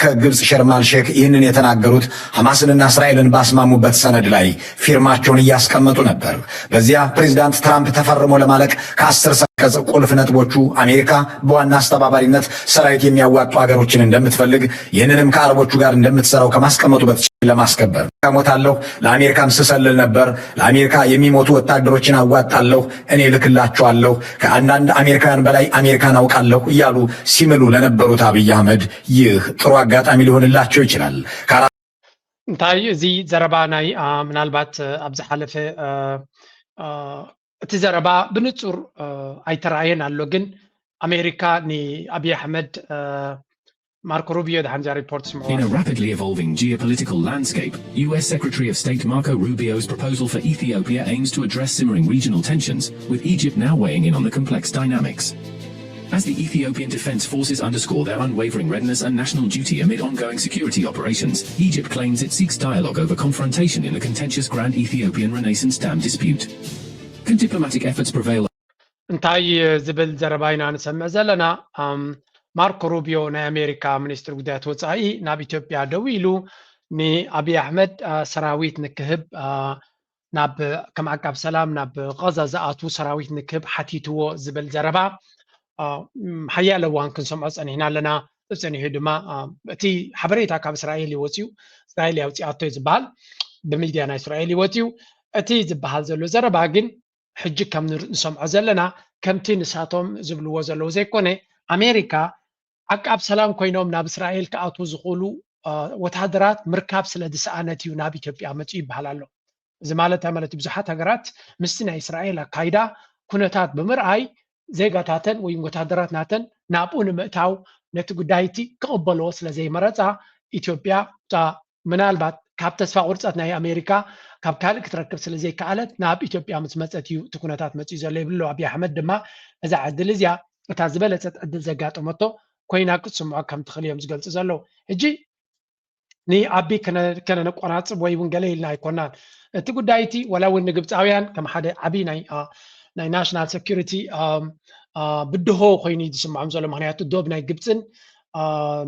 ከግብፅ ሸርማል ሼክ ይህንን የተናገሩት ሐማስንና እስራኤልን ባስማሙበት ሰነድ ላይ ፊርማቸውን እያስቀመጡ ነበር። በዚያ ፕሬዚዳንት ትራምፕ ተፈርሞ ለማለቅ ከአስር ሰቀጽ ቁልፍ ነጥቦቹ አሜሪካ በዋና አስተባባሪነት ሰራዊት የሚያዋጡ ሀገሮችን እንደምትፈልግ፣ ይህንንም ከአረቦቹ ጋር እንደምትሰራው ከማስቀመጡ በተጨማሪ ለማስከበር እሞታለሁ፣ ለአሜሪካም ስሰልል ነበር፣ ለአሜሪካ የሚሞቱ ወታደሮችን አዋጣለሁ፣ እኔ ልክላቸዋለሁ፣ ከአንዳንድ አሜሪካውያን በላይ አሜሪካን አውቃለሁ እያሉ ሲምሉ ለነበሩት አብይ አህመድ ይህ ጥሩ አጋጣሚ ሊሆንላቸው ይችላል። እንታይ እዚ ዘረባ ናይ ምናልባት ኣብ ዝሓለፈ እቲ ዘረባ ብንጹር ኣይተራእየን ኣሎ፣ ግን ኣሜሪካ ንኣብይ ኣሕመድ ማርኮ ሩቢዮ ድሓንዛ ሪፖርት ስምዑ። In a rapidly evolving geopolitical landscape, U S Secretary of State Marco Rubio's proposal for Ethiopia aims to address simmering regional tensions, with Egypt now weighing in on the complex dynamics. As the Ethiopian Defense Forces underscore their unwavering readiness and national duty amid ongoing security operations, Egypt claims it seeks dialogue over confrontation in the contentious Grand Ethiopian Renaissance Dam dispute. Can diplomatic efforts prevail? እንታይ ዝብል ዘረባ ኢና ንሰምዕ ዘለና? ማርኮ ሩቢዮ ናይ ኣሜሪካ ሚኒስትሪ ጉዳያት ወፃኢ ናብ ኢትዮጵያ ደዊሉ ንኣብይ ኣሕመድ ሰራዊት ንክህብ ናብ ከም ዓቃብ ሰላም ናብ ቐዛ ዝኣትዉ ሰራዊት ንክህብ ሓቲትዎ ዝብል ዘረባ ሓያለ እዋን ክንሰምዖ ፀኒሕና ኣለና። ፀኒሑ ድማ እቲ ሓበሬታ ካብ እስራኤል ይወፅዩ፣ እስራኤል ያውፅኣቶ እዩ ዝበሃል፣ ብሚድያ ናይ እስራኤል ይወፅዩ። እቲ ዝበሃል ዘሎ ዘረባ ግን ሕጂ ከም ንሰምዖ ዘለና ከምቲ ንሳቶም ዝብልዎ ዘለዉ ዘይኮነ ኣሜሪካ ዓቃብ ሰላም ኮይኖም ናብ እስራኤል ክኣትዉ ዝኽእሉ ወታደራት ምርካብ ስለ ዝሰኣነት እዩ ናብ ኢትዮጵያ መፅኡ ይበሃል ኣሎ። እዚ ማለት እንታይ ማለት እዩ? ብዙሓት ሃገራት ምስቲ ናይ እስራኤል ኣካይዳ ኩነታት ብምርኣይ ዜጋታተን ወይ ወታደራት ናተን ናብኡ ንምእታው ነቲ ጉዳይቲ ክቕበልዎ ስለ ዘይመረፃ ኢትዮጵያ ምናልባት ካብ ተስፋ ቁርፀት ናይ ኣሜሪካ ካብ ካልእ ክትረክብ ስለ ዘይከኣለት ናብ ኢትዮጵያ ምስ መፀት እዩ እቲ ኩነታት መፅኡ ዘሎ ይብሉ። ኣብይ ኣሕመድ ድማ እዛ ዕድል እዚኣ እታ ዝበለፀት ዕድል ዘጋጠመቶ ኮይና ክትስምዖ ከም ትኽእል እዮም ዝገልፁ ዘለዉ። ሕጂ ንኣቢ ከነነቆራፅብ ወይ እውን ገለ ኢልና ኣይኮናን። እቲ ጉዳይ እቲ ዋላ እውን ንግብፃውያን ከም ሓደ ዓብዪ ናይ ናይ ናሽናል ሴኩሪቲ ብድሆ ኮይኑ እዩ ዝስምዖም ዘሎ። ምክንያቱ ዶብ ናይ ግብፅን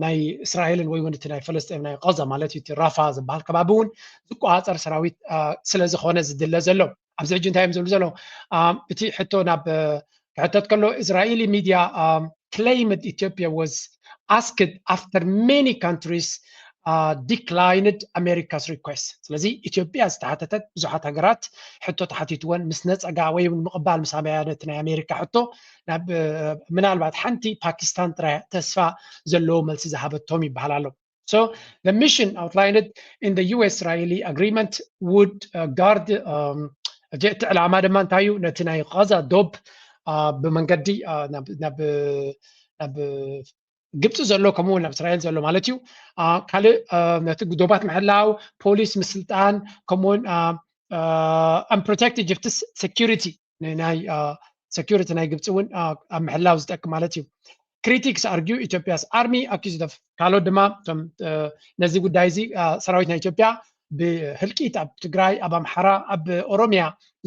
ናይ እስራኤልን ወይ እውን እቲ ናይ ፈለስጢን ናይ ቐዛ ማለት እዩ እቲ ራፋ ዝበሃል ከባቢ እውን ዝቆፃፀር ሰራዊት ስለ ዝኾነ ዝድለ ዘሎ። ኣብዚ ሕጂ እንታይ እዮም ዝብሉ ዘለዉ? እቲ ሕቶ ናብ ክሕተት ከሎ Israeli media claimed Ethiopia was asked after many countries declined America's request። ስለዚ ኢትዮጵያ ዝተሓተተት ብዙሓት ሃገራት ሕቶ ተሓቲትወን ምስ ነፀጋ ወይ እውን ምቕባል ምስ ኣበያ ነቲ ናይ ኣሜሪካ ሕቶ ናብ ምናልባት ሓንቲ ፓኪስታን ጥራይ ተስፋ ዘለዎ መልሲ ዝሃበቶም ይበሃል ኣሎ። So the mission outlined in the U S Israeli agreement would uh, guard እቲ ዕላማ ድማ እንታይ እዩ? ነቲ ናይ ቐዛ ዶብ ብመንገዲ ናብ ግብፂ ዘሎ ከምኡውን ናብ እስራኤል ዘሎ ማለት እዩ ካልእ ነቲ ዶባት ምሕላው ፖሊስ ምስልጣን ከምኡውን unprotected Egypt's security ናይ security ናይ ግብፂ እውን ኣብ ምሕላው ዝጠቅም ማለት እዩ። Critics argue Ethiopia's army accused of ካልኦት ድማ ነዚ ጉዳይ እዚ ሰራዊት ናይ ኢትዮጵያ ብህልቂት ኣብ ትግራይ ኣብ ኣምሓራ ኣብ ኦሮሚያ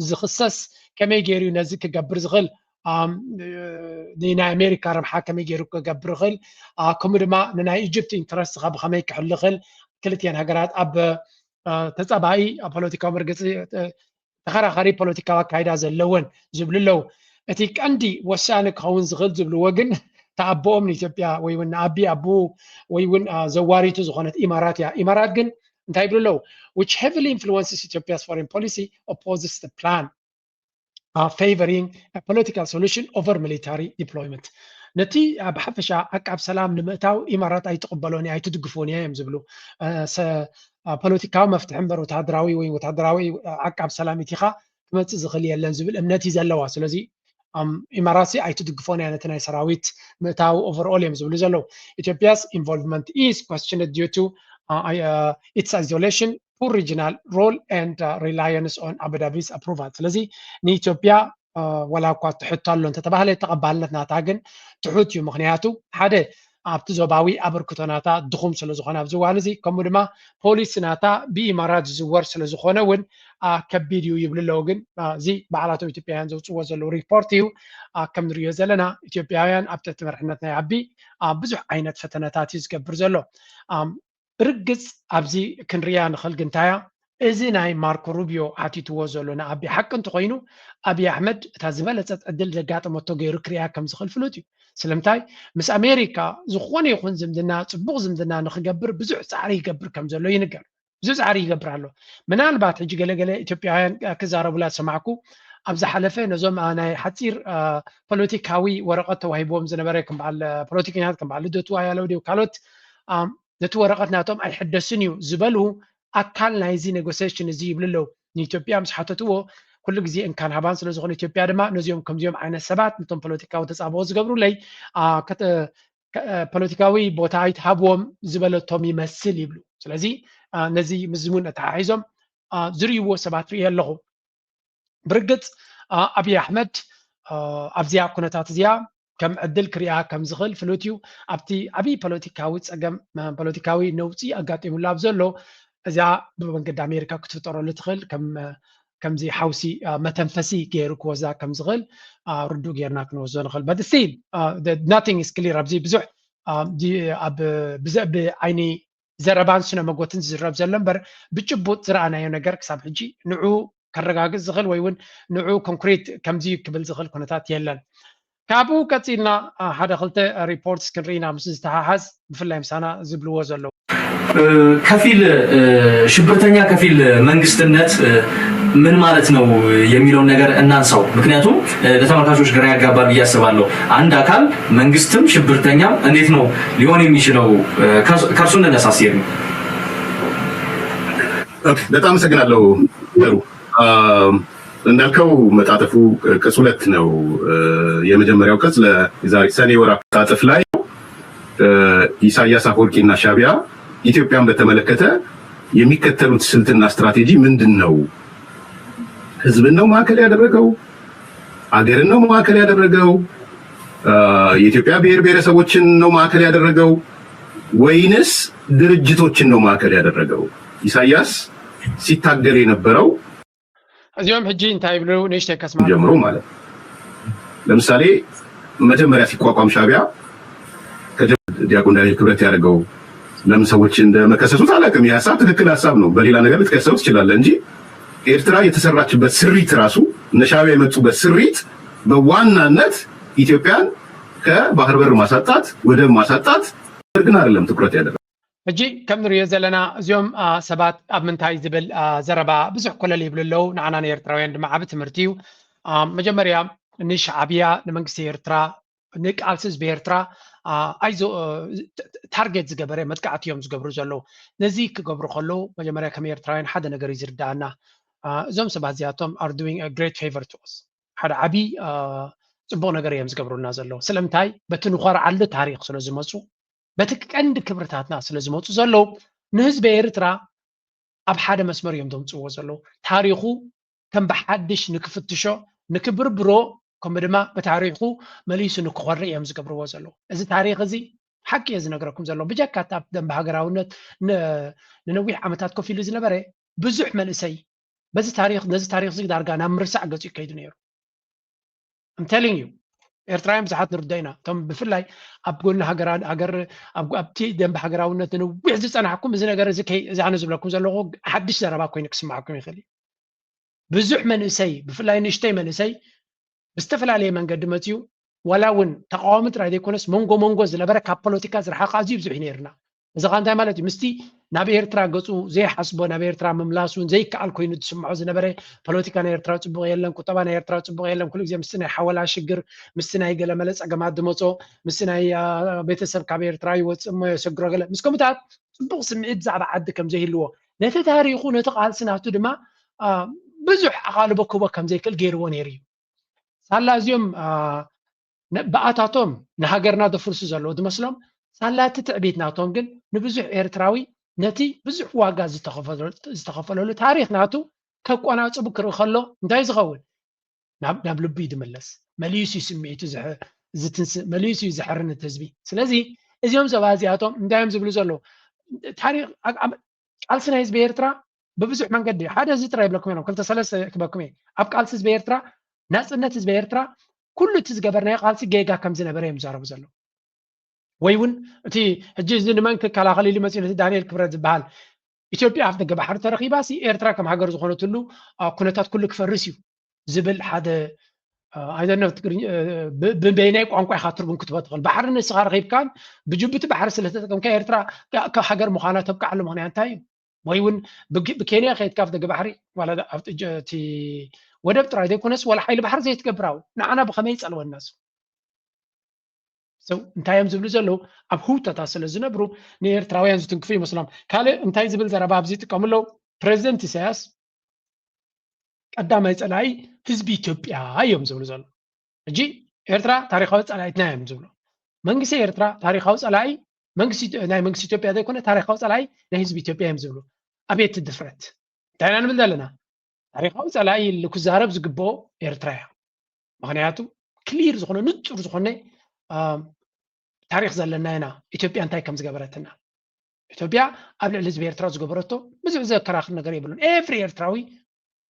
ዝኽሰስ ከመይ ገይሩ ነዚ ክገብር ዝኽእል ንናይ ኣሜሪካ ረብሓ ከመይ ገይሩ ክገብር ይኽእል ከምኡ ድማ ንናይ ኢጅፕት ኢንትረስት ብኸመይ ክሕሉ ይኽእል ክልቲአን ሃገራት ኣብ ተፃባኢ ኣብ ፖለቲካዊ መርገፂ ተኸራኻሪ ፖለቲካዊ ኣካይዳ ዘለወን ዝብሉ ኣለዉ። እቲ ቀንዲ ወሳኒ ክኸውን ዝኽእል ዝብልዎ ግን ተኣቦኦም ንኢትዮጵያ ወይ እውን ንኣቢ ኣቦኡ ወይ እውን ዘዋሪቱ ዝኾነት ኢማራት እያ። ኢማራት ግን እንታይ ይብሉ ኣለዉ? Which heavily influences Ethiopia's foreign policy opposes the plan uh, favoring a political solution over military deployment። ነቲ ብሓፈሻ ዓቃብ ሰላም ንምእታው ኢማራት ኣይትቕበሎን እያ ኣይትድግፎን እያ እዮም ዝብሉ። ፖለቲካዊ መፍትሒ እምበር ወታደራዊ ወይ ወታደራዊ ዓቃብ ሰላም ኢቲኻ ክመፅእ ዝኽእል የለን ዝብል እምነት እዩ ዘለዋ። ስለዚ ኢማራት ሲ ኣይትድግፎን እያ ነቲ ናይ ሰራዊት ምእታው overall እዮም ዝብሉ ዘለዉ። Ethiopia's involvement is questioned due to uh, uh, its isolation, poor regional role and uh, reliance on Abu Dhabi's approval። ስለዚ ንኢትዮጵያ ዋላ እኳ ትሕቶ ኣሎ እንተተባህለ ተቐባልነት ናታ ግን ትሑት እዩ። ምክንያቱ ሓደ ኣብቲ ዞባዊ ኣበርክቶ ናታ ድኹም ስለ ዝኾነ ኣብዚ እዋን እዚ፣ ከምኡ ድማ ፖሊሲ ናታ ብኢማራት ዝዝወር ስለ ዝኾነ እውን ከቢድ እዩ ይብሉ ኣለዉ። ግን እዚ ባዕላቶም ኢትዮጵያውያን ዘውፅዎ ዘለዉ ሪፖርት እዩ። ከም ንሪኦ ዘለና ኢትዮጵያውያን ኣብ ትሕቲ መርሕነት ናይ ኣቢ ብዙሕ ዓይነት ፈተነታት እዩ ዝገብር ዘሎ። ብርግፅ ኣብዚ ክንሪኣ ንኽእል ግንታያ፣ እዚ ናይ ማርኮ ሩቢዮ ሓቲትዎ ዘሎ ንኣቢ ሓቂ እንተኾይኑ፣ ኣብይ ኣሕመድ እታ ዝበለፀት ዕድል ዘጋጠመቶ ገይሩ ክሪኣ ከም ዝኽእል ፍሉጥ እዩ። ስለምንታይ ምስ ኣሜሪካ ዝኾነ ይኹን ዝምድና፣ ፅቡቕ ዝምድና ንኽገብር ብዙሕ ፃዕሪ ይገብር ከም ዘሎ ይንገር። ብዙሕ ፃዕሪ ይገብር ኣሎ። ምናልባት ሕጂ ገለገለ ኢትዮጵያውያን ክዛረቡላ ዝሰማዕኩ፣ ኣብ ዝሓለፈ ነዞም ናይ ሓፂር ፖለቲካዊ ወረቐት ተዋሂብዎም ዝነበረ ከም በዓል ፖለቲከኛታት ከም በዓል ልደቱ ኣያለው ድዩ ካልኦት ነቲ ወረቐት ናቶም ኣይሕደስን እዩ ዝበሉ ኣካል ናይዚ ኔጎሲሽን እዚ ይብሉ ኣለዉ። ንኢትዮጵያ ምስ ሓተትዎ ኩሉ ግዜ እንካን ሃባን ስለ ዝኾነ ኢትዮጵያ ድማ ነዚኦም ከምዚኦም ዓይነት ሰባት ነቶም ፖለቲካዊ ተፃብኦ ዝገብሩለይ ፖለቲካዊ ቦታ ኣይትሃብዎም ዝበለቶም ይመስል ይብሉ። ስለዚ ነዚ ምስዚ እውን ኣተሓሒዞም ዝርእይዎ ሰባት ርእየ ኣለኹ። ብርግፅ ኣብይ ኣሕመድ ኣብዚኣ ኩነታት እዚኣ ከም ዕድል ክሪኣ ከም ዝኽእል ፍሉጥ እዩ። ኣብቲ ዓብዪ ፖለቲካዊ ፀገም ፖለቲካዊ ነውፂ ኣጋጢሙሉ ኣብ ዘሎ እዚኣ ብመንገዲ ኣሜሪካ ክትፍጠረሉ ትኽእል ከምዚ ሓውሲ መተንፈሲ ገይሩ ክወዛ ከም ዝኽእል ርዱእ ጌርና ክንወስዶ ንኽእል። But still nothing is clear። ኣብዚ ብዙሕ ብዘእቢ ዓይኒ ዘረባን ስነ መጎትን ዝዝረብ ዘሎ እምበር ብጭቡጥ ዝረኣናዮ ነገር ክሳብ ሕጂ ንዑ ከረጋግፅ ዝኽእል ወይ እውን ንዑ ኮንክሪት ከምዚ ክብል ዝኽእል ኩነታት የለን። ካብኡ ቀፂልና ሓደ ክልተ ሪፖርትስ ክንርኢ ኢና ምስ ዝተሓሓዝ ብፍላይ ምሳና ዝብልዎ ዘለዉ። ከፊል ሽብርተኛ ከፊል መንግስትነት ምን ማለት ነው የሚለውን ነገር እናንሳው። ምክንያቱም ለተመልካቾች ግራ ያጋባል ብዬ አስባለሁ። አንድ አካል መንግስትም ሽብርተኛም እንዴት ነው ሊሆን የሚችለው? ከእርሱ እንነሳ እስኪ። በጣም አመሰግናለሁ። እንዳልከው መጣጥፉ ቅጽ ሁለት ነው። የመጀመሪያው ቅጽ ለዛሬ ሰኔ ወር መጣጥፍ ላይ ኢሳያስ አፈወርቂና ሻቢያ ኢትዮጵያን በተመለከተ የሚከተሉት ስልትና ስትራቴጂ ምንድን ነው? ህዝብን ነው ማዕከል ያደረገው? አገርን ነው ማዕከል ያደረገው? የኢትዮጵያ ብሔር ብሔረሰቦችን ነው ማዕከል ያደረገው ወይንስ ድርጅቶችን ነው ማዕከል ያደረገው? ኢሳያስ ሲታገል የነበረው እዚኦም ሕጂ እንታይ ይብሉ ንእሽተይ ከስማ ጀምሮ ማለት ነው። ለምሳሌ መጀመሪያ ሲቋቋም ሻቢያ ዲያቆን ዳንኤል ክብረት ያደረገው ለምን ሰዎች እንደመከሰሱት አላውቅም። ይህ ሀሳብ ትክክል ሀሳብ ነው። በሌላ ነገር ልትከሰው ትችላለህ እንጂ ኤርትራ የተሰራችበት ስሪት ራሱ እነ ሻቢያ የመጡበት ስሪት በዋናነት ኢትዮጵያን ከባህር በር ማሳጣት፣ ወደብ ማሳጣት ግን አይደለም ትኩረት ያደረገው። ሕጂ ከም ንሪኦ ዘለና እዚኦም ሰባት ኣብ ምንታይ ዝብል ዘረባ ብዙሕ ኮለል ይብሉ ኣለዉ። ንዓና ንኤርትራውያን ድማ ዓቢ ትምህርቲ እዩ። መጀመርያ ንሻዕብያ ንመንግስቲ ኤርትራ ንቃልሲ ህዝቢ ኤርትራ ኣይዞ ታርጌት ዝገበረ መጥቃዕቲ እዮም ዝገብሩ ዘለዉ። ነዚ ክገብሩ ከለዉ መጀመርያ ከም ኤርትራውያን ሓደ ነገር እዩ ዝርዳኣና። እዞም ሰባት እዚኣቶም are doing a great favor to us። ሓደ ዓቢ ጽቡቕ ነገር እዮም ዝገብሩልና ዘለዉ። ስለምንታይ? በቲ ንኾርዓሉ ታሪኽ ስለ ዝመጹ፣ በቲ ቀንዲ ክብርታትና ስለ ዝመጹ ዘለዉ ንህዝቢ ኤርትራ ኣብ ሓደ መስመር እዮም ዘምጽእዎ ዘለዉ። ታሪኹ ከም ብሓድሽ ንክፍትሾ ንክብርብሮ ከምኡ ድማ ብታሪኹ መሊሱ ንክኾርዕ እዮም ዝገብርዎ ዘለዉ። እዚ ታሪኽ እዚ ሓቂ እየ ዝነግረኩም ዘሎ። ብጀካ እቲ ኣብ ደንበ ሃገራውነት ንነዊሕ ዓመታት ኮፍ ኢሉ ዝነበረ ብዙሕ መንእሰይ በዚ ታሪኽ ነዚ ታሪኽ እዚ ዳርጋ ናብ ምርሳዕ ገጹ ይከይዱ ነይሩ። I'm telling you ኤርትራውያን ብዙሓት ንርዶ ኢና። እቶም ብፍላይ ኣብ ጎኒ ሃገራ ሃገር ኣብቲ ደንበ ሃገራውነት ንነዊሕ ዝጸናሕኩም እዚ ነገር እዚ ከይ እዚ ኣነ ዝብለኩም ዘለኹ ሓድሽ ዘረባ ኮይኑ ክስማዓኩም ይኽእል እዩ። ብዙሕ መንእሰይ ብፍላይ ንእሽተይ መንእሰይ ብዝተፈላለየ መንገዲ መፅዩ ዋላ እውን ተቃዋሚ ጥራይ ዘይኮነስ መንጎ መንጎ ዝነበረ ካብ ፖለቲካ ዝረሓቐ ኣዝዩ ብዙሕ እዩ ነይርና። እዚ ከዓ እንታይ ማለት እዩ? ምስቲ ናብ ኤርትራ ገፁ ዘይሓስቦ ናብ ኤርትራ ምምላስ እውን ዘይከኣል ኮይኑ ዝስምዖ ዝነበረ ፖለቲካ ናይ ኤርትራ ፅቡቕ የለን፣ ቁጠባ ናይ ኤርትራ ፅቡቕ የለን፣ ኩሉ ግዜ ምስቲ ናይ ሓወላ ሽግር ምስቲ ናይ ገለመለ ፀገማት ዝመፆ ምስቲ ናይ ቤተሰብ ካብ ኤርትራ ይወፅእ እሞ የሰግሮ ገለ ምስ ከምኡታት ፅቡቕ ስምዒት ብዛዕባ ዓዲ ከም ዘይህልዎ ነቲ ታሪኹ ነቲ ቃልሲ ናቱ ድማ ብዙሕ ኣቓልቦ ክህቦ ከም ዘይክእል ገይርዎ ነይሩ እዩ። ሳላ እዚኦም ብኣታቶም ንሃገርና ዘፍርሱ ዘለዉ ዝመስሎም ሳላ እቲ ትዕቢት ናቶም ግን ንብዙሕ ኤርትራዊ ነቲ ብዙሕ ዋጋ ዝተኸፈለሉ ታሪኽ ናቱ ከቆናፅቡ ክርኢ ከሎ እንታይ ዝኸውን ናብ ልቡ እዩ ዝምለስ። መሊሱ እዩ ስምዒቱ ዝትንስእ፣ መሊሱ እዩ ዘሕርን እቲ ህዝቢ። ስለዚ እዚኦም ሰባት እዚኣቶም እንታይ እዮም ዝብሉ ዘለዉ? ታሪኽ ቃልሲ ናይ ህዝቢ ኤርትራ ብብዙሕ መንገዲ፣ ሓደ እዚ ጥራይ ይብለኩም እዮም፣ ክልተ ሰለስተ ክበኩም እየ። ኣብ ቃልሲ ህዝቢ ኤርትራ፣ ናፅነት ህዝቢ ኤርትራ፣ ኩሉ እቲ ዝገበርናዮ ቃልሲ ጌጋ ከም ዝነበረ እዮም ዝዛረቡ ዘለዉ። ወይ እውን እቲ ሕጂ እዚ ንመን ክከላኸል ኢሉ መፂኡ ነቲ ዳንኤል ክብረት ዝበሃል ኢትዮጵያ ኣፍ ደገ ባሕሪ ተረኺባሲ ኤርትራ ከም ሃገር ዝኾነትሉ ኩነታት ኩሉ ክፈርስ እዩ ዝብል ሓደ ኣይደነ ብበይናይ ቋንቋ ኢኻ ትርጉም ክትበ ትኽእል። ባሕሪ ንስኻ ረኺብካን ብጅቡቲ ባሕሪ ስለተጠቀምካ ኤርትራ ሃገር ምዃና ተብቅዓሉ ምኽንያት እንታይ እዩ? ወይ እውን ብኬንያ ከይድካ ኣፍ ደገ ባሕሪ ዋላ እቲ ወደብ ጥራይ ዘይኮነስ ዋላ ሓይሊ ባሕሪ ዘይትገብር ኣው ንዓና ብኸመይ ይጸልወና? ሰው እንታይ እዮም ዝብሉ ዘለዉ? ኣብ ህውተታ ስለ ዝነብሩ ንኤርትራውያን ዝትንክፉ ይመስሎም። ካልእ እንታይ ዝብል ዘረባ ኣብዚ ይጥቀሙ ኣለዉ? ፕሬዚደንት ኢሳያስ ቀዳማይ ጸላኢ ህዝቢ ኢትዮጵያ እዮም ዝብሉ ዘለዉ። ሕጂ ኤርትራ ታሪኻዊ ጸላኢትና እዮም ዝብሉ። መንግስቲ ኤርትራ ታሪኻዊ ጸላኢ መንግስቲ ናይ መንግስቲ ኢትዮጵያ ዘይኮነ ታሪኻዊ ጸላኢ ናይ ህዝቢ ኢትዮጵያ እዮም ዝብሉ። ኣቤት ድፍረት! እንታይ ኢና ንብል ዘለና? ታሪኻዊ ጸላኢ ኢሉ ክዛረብ ዝግብኦ ኤርትራ እያ። ምኽንያቱ ክሊር ዝኾነ ንጹር ዝኾነ ታሪኽ ዘለና ኢና። ኢትዮጵያ እንታይ ከም ዝገበረትና ኢትዮጵያ ኣብ ልዕሊ ህዝቢ ኤርትራ ዝገበረቶ ብዙሕ ዘከራኽር ነገር የብሉን። ኤፍሪ ኤርትራዊ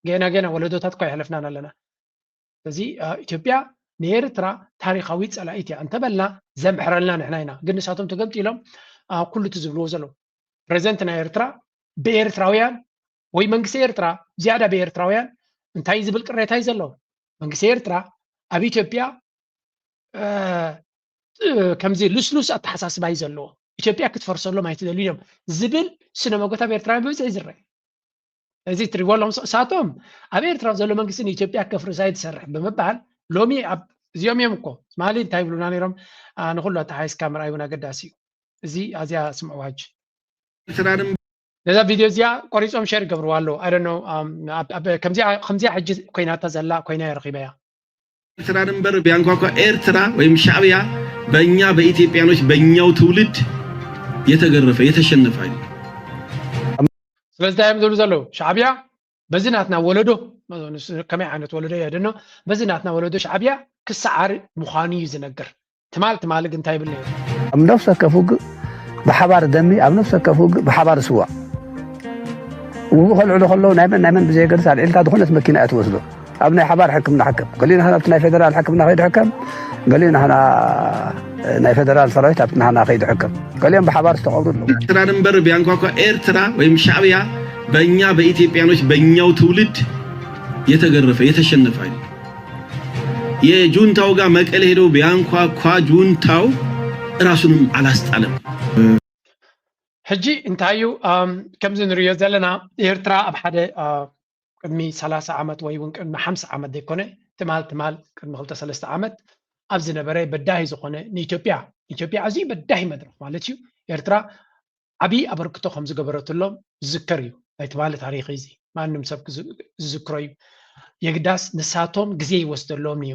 ገና ገና ወለዶታት እኳ የሕለፍናን ኣለና። ስለዚ ኢትዮጵያ ንኤርትራ ታሪኻዊ ጸላኢት እያ እንተበልና ዘምሕረልና ንሕና ኢና። ግን ንሳቶም ተገምጢሎም ኩሉ እቲ ዝብልዎ ዘለዉ ፕሬዚደንት ናይ ኤርትራ ብኤርትራውያን ወይ መንግስቲ ኤርትራ ዝያዳ ብኤርትራውያን እንታይ ዝብል ቅሬታ እዩ ዘለዎ? መንግስቲ ኤርትራ ኣብ ኢትዮጵያ ከምዚ ልስሉስ ኣተሓሳስባ እዩ ዘለዎ። ኢትዮጵያ ክትፈርሰሎም ኣይትደልዩ እዮም ዝብል ስነ መጎት ኣብ ኤርትራውያን ብብዝሒ ይዝረእ። እዚ ትሪቦሎም እሳቶም ኣብ ኤርትራ ዘሎ መንግስቲ ንኢትዮጵያ ከፍርሳ እዩ ዝሰርሕ ብምባል ሎሚ ኣብ እዚኦም እዮም እኮ ትማሊ እንታይ ይብሉና ነይሮም? ንኩሉ ኣተሓይስካ ምርኣይ እውን ኣገዳሲ እዩ። እዚ ኣዚያ ስምዕዋ ሕጂ ኤርትራ ድም- ነዛ ቪድዮ እዚኣ ቆሪፆም ሸር ይገብርዋ ኣለዉ። I don't know፣ ኣም፣ ኣብ- ኣብ- ከምዚኣ ከምዚኣ ሕጂ ኮይናታ ዘላ ኮይና እየ ረኺበያ። ኤርትራ ድንበር ቢያንኳኳ ኤርትራ ወይም ሻዕብያ በእኛ በኢትዮጵያኖች በእኛው ትውልድ የተገረፈ የተሸነፈ አይደለም። ስለዚ እንታይ እዮም ዝብሉ ዘለዉ? ሻዕብያ በዚ ናትና ወለዶ፣ ንሱ ከመይ ዓይነት ወለዶ እየ ደኖ፣ በዚ ናትና ወለዶ ሻዕብያ ክሰዓር ምዃኑ እዩ ዝነግር። ትማል ትማል ግን እንታይ ይብል ነይሩ? ኣብ ነፍሲ ወከፍ ውግእ ብሓባር ደሚ፣ ኣብ ነፍሲ ወከፍ ውግእ ብሓባር ስዋእ። ውግእ ከልዕሉ ከለዉ ናይ መን ናይ መን ብዘየገድስ ኣልዒልካ ዝኾነት መኪና እያ ትወስዶ። ኣብ ናይ ሓባር ሕክምና ሕከም። ገሊኡ ናህና ኣብቲ ናይ ፌደራል ሕክምና ከይዱ ሕከም፣ ገሊኡ ናህና ናይ ፌደራል ሰራዊት ኣብቲ ናህና ከይዱ ሕከም። ገሊኦም ብሓባር ዝተቐብሩ ኣለዉ። ኤርትራ ድንበር ቢያንኳኳ ኤርትራ ወይም ሻዕብያ በእኛ በኢትዮጵያኖች በእኛው ትውልድ የተገረፈ የተሸነፈ አይደለም። የጁንታው ጋር መቀሌ ሄደው ቢያንኳኳ ጁንታው ራሱንም አላስጣለም። ሕጂ እንታይ እዩ ከምዚ ንሪኦ ዘለና ኤርትራ ኣብ ሓደ ቅድሚ ሰላሳ ዓመት ወይ እውን ቅድሚ ሓምሳ ዓመት ዘይኮነ ትማል ትማል ቅድሚ ክልተ ሰለስተ ዓመት ኣብ ዝነበረ በዳሂ ዝኾነ ንኢትዮጵያ ኢትዮጵያ ኣዝዩ በዳሂ መድረኽ ማለት እዩ ኤርትራ ዓብዪ ኣበርክቶ ከም ዝገበረትሎም ዝዝከር እዩ። ናይ ትማሊ ታሪኽ እዚ ማንም ሰብ ዝዝክሮ እዩ። የግዳስ ንሳቶም ግዜ ይወስደሎም እዩ።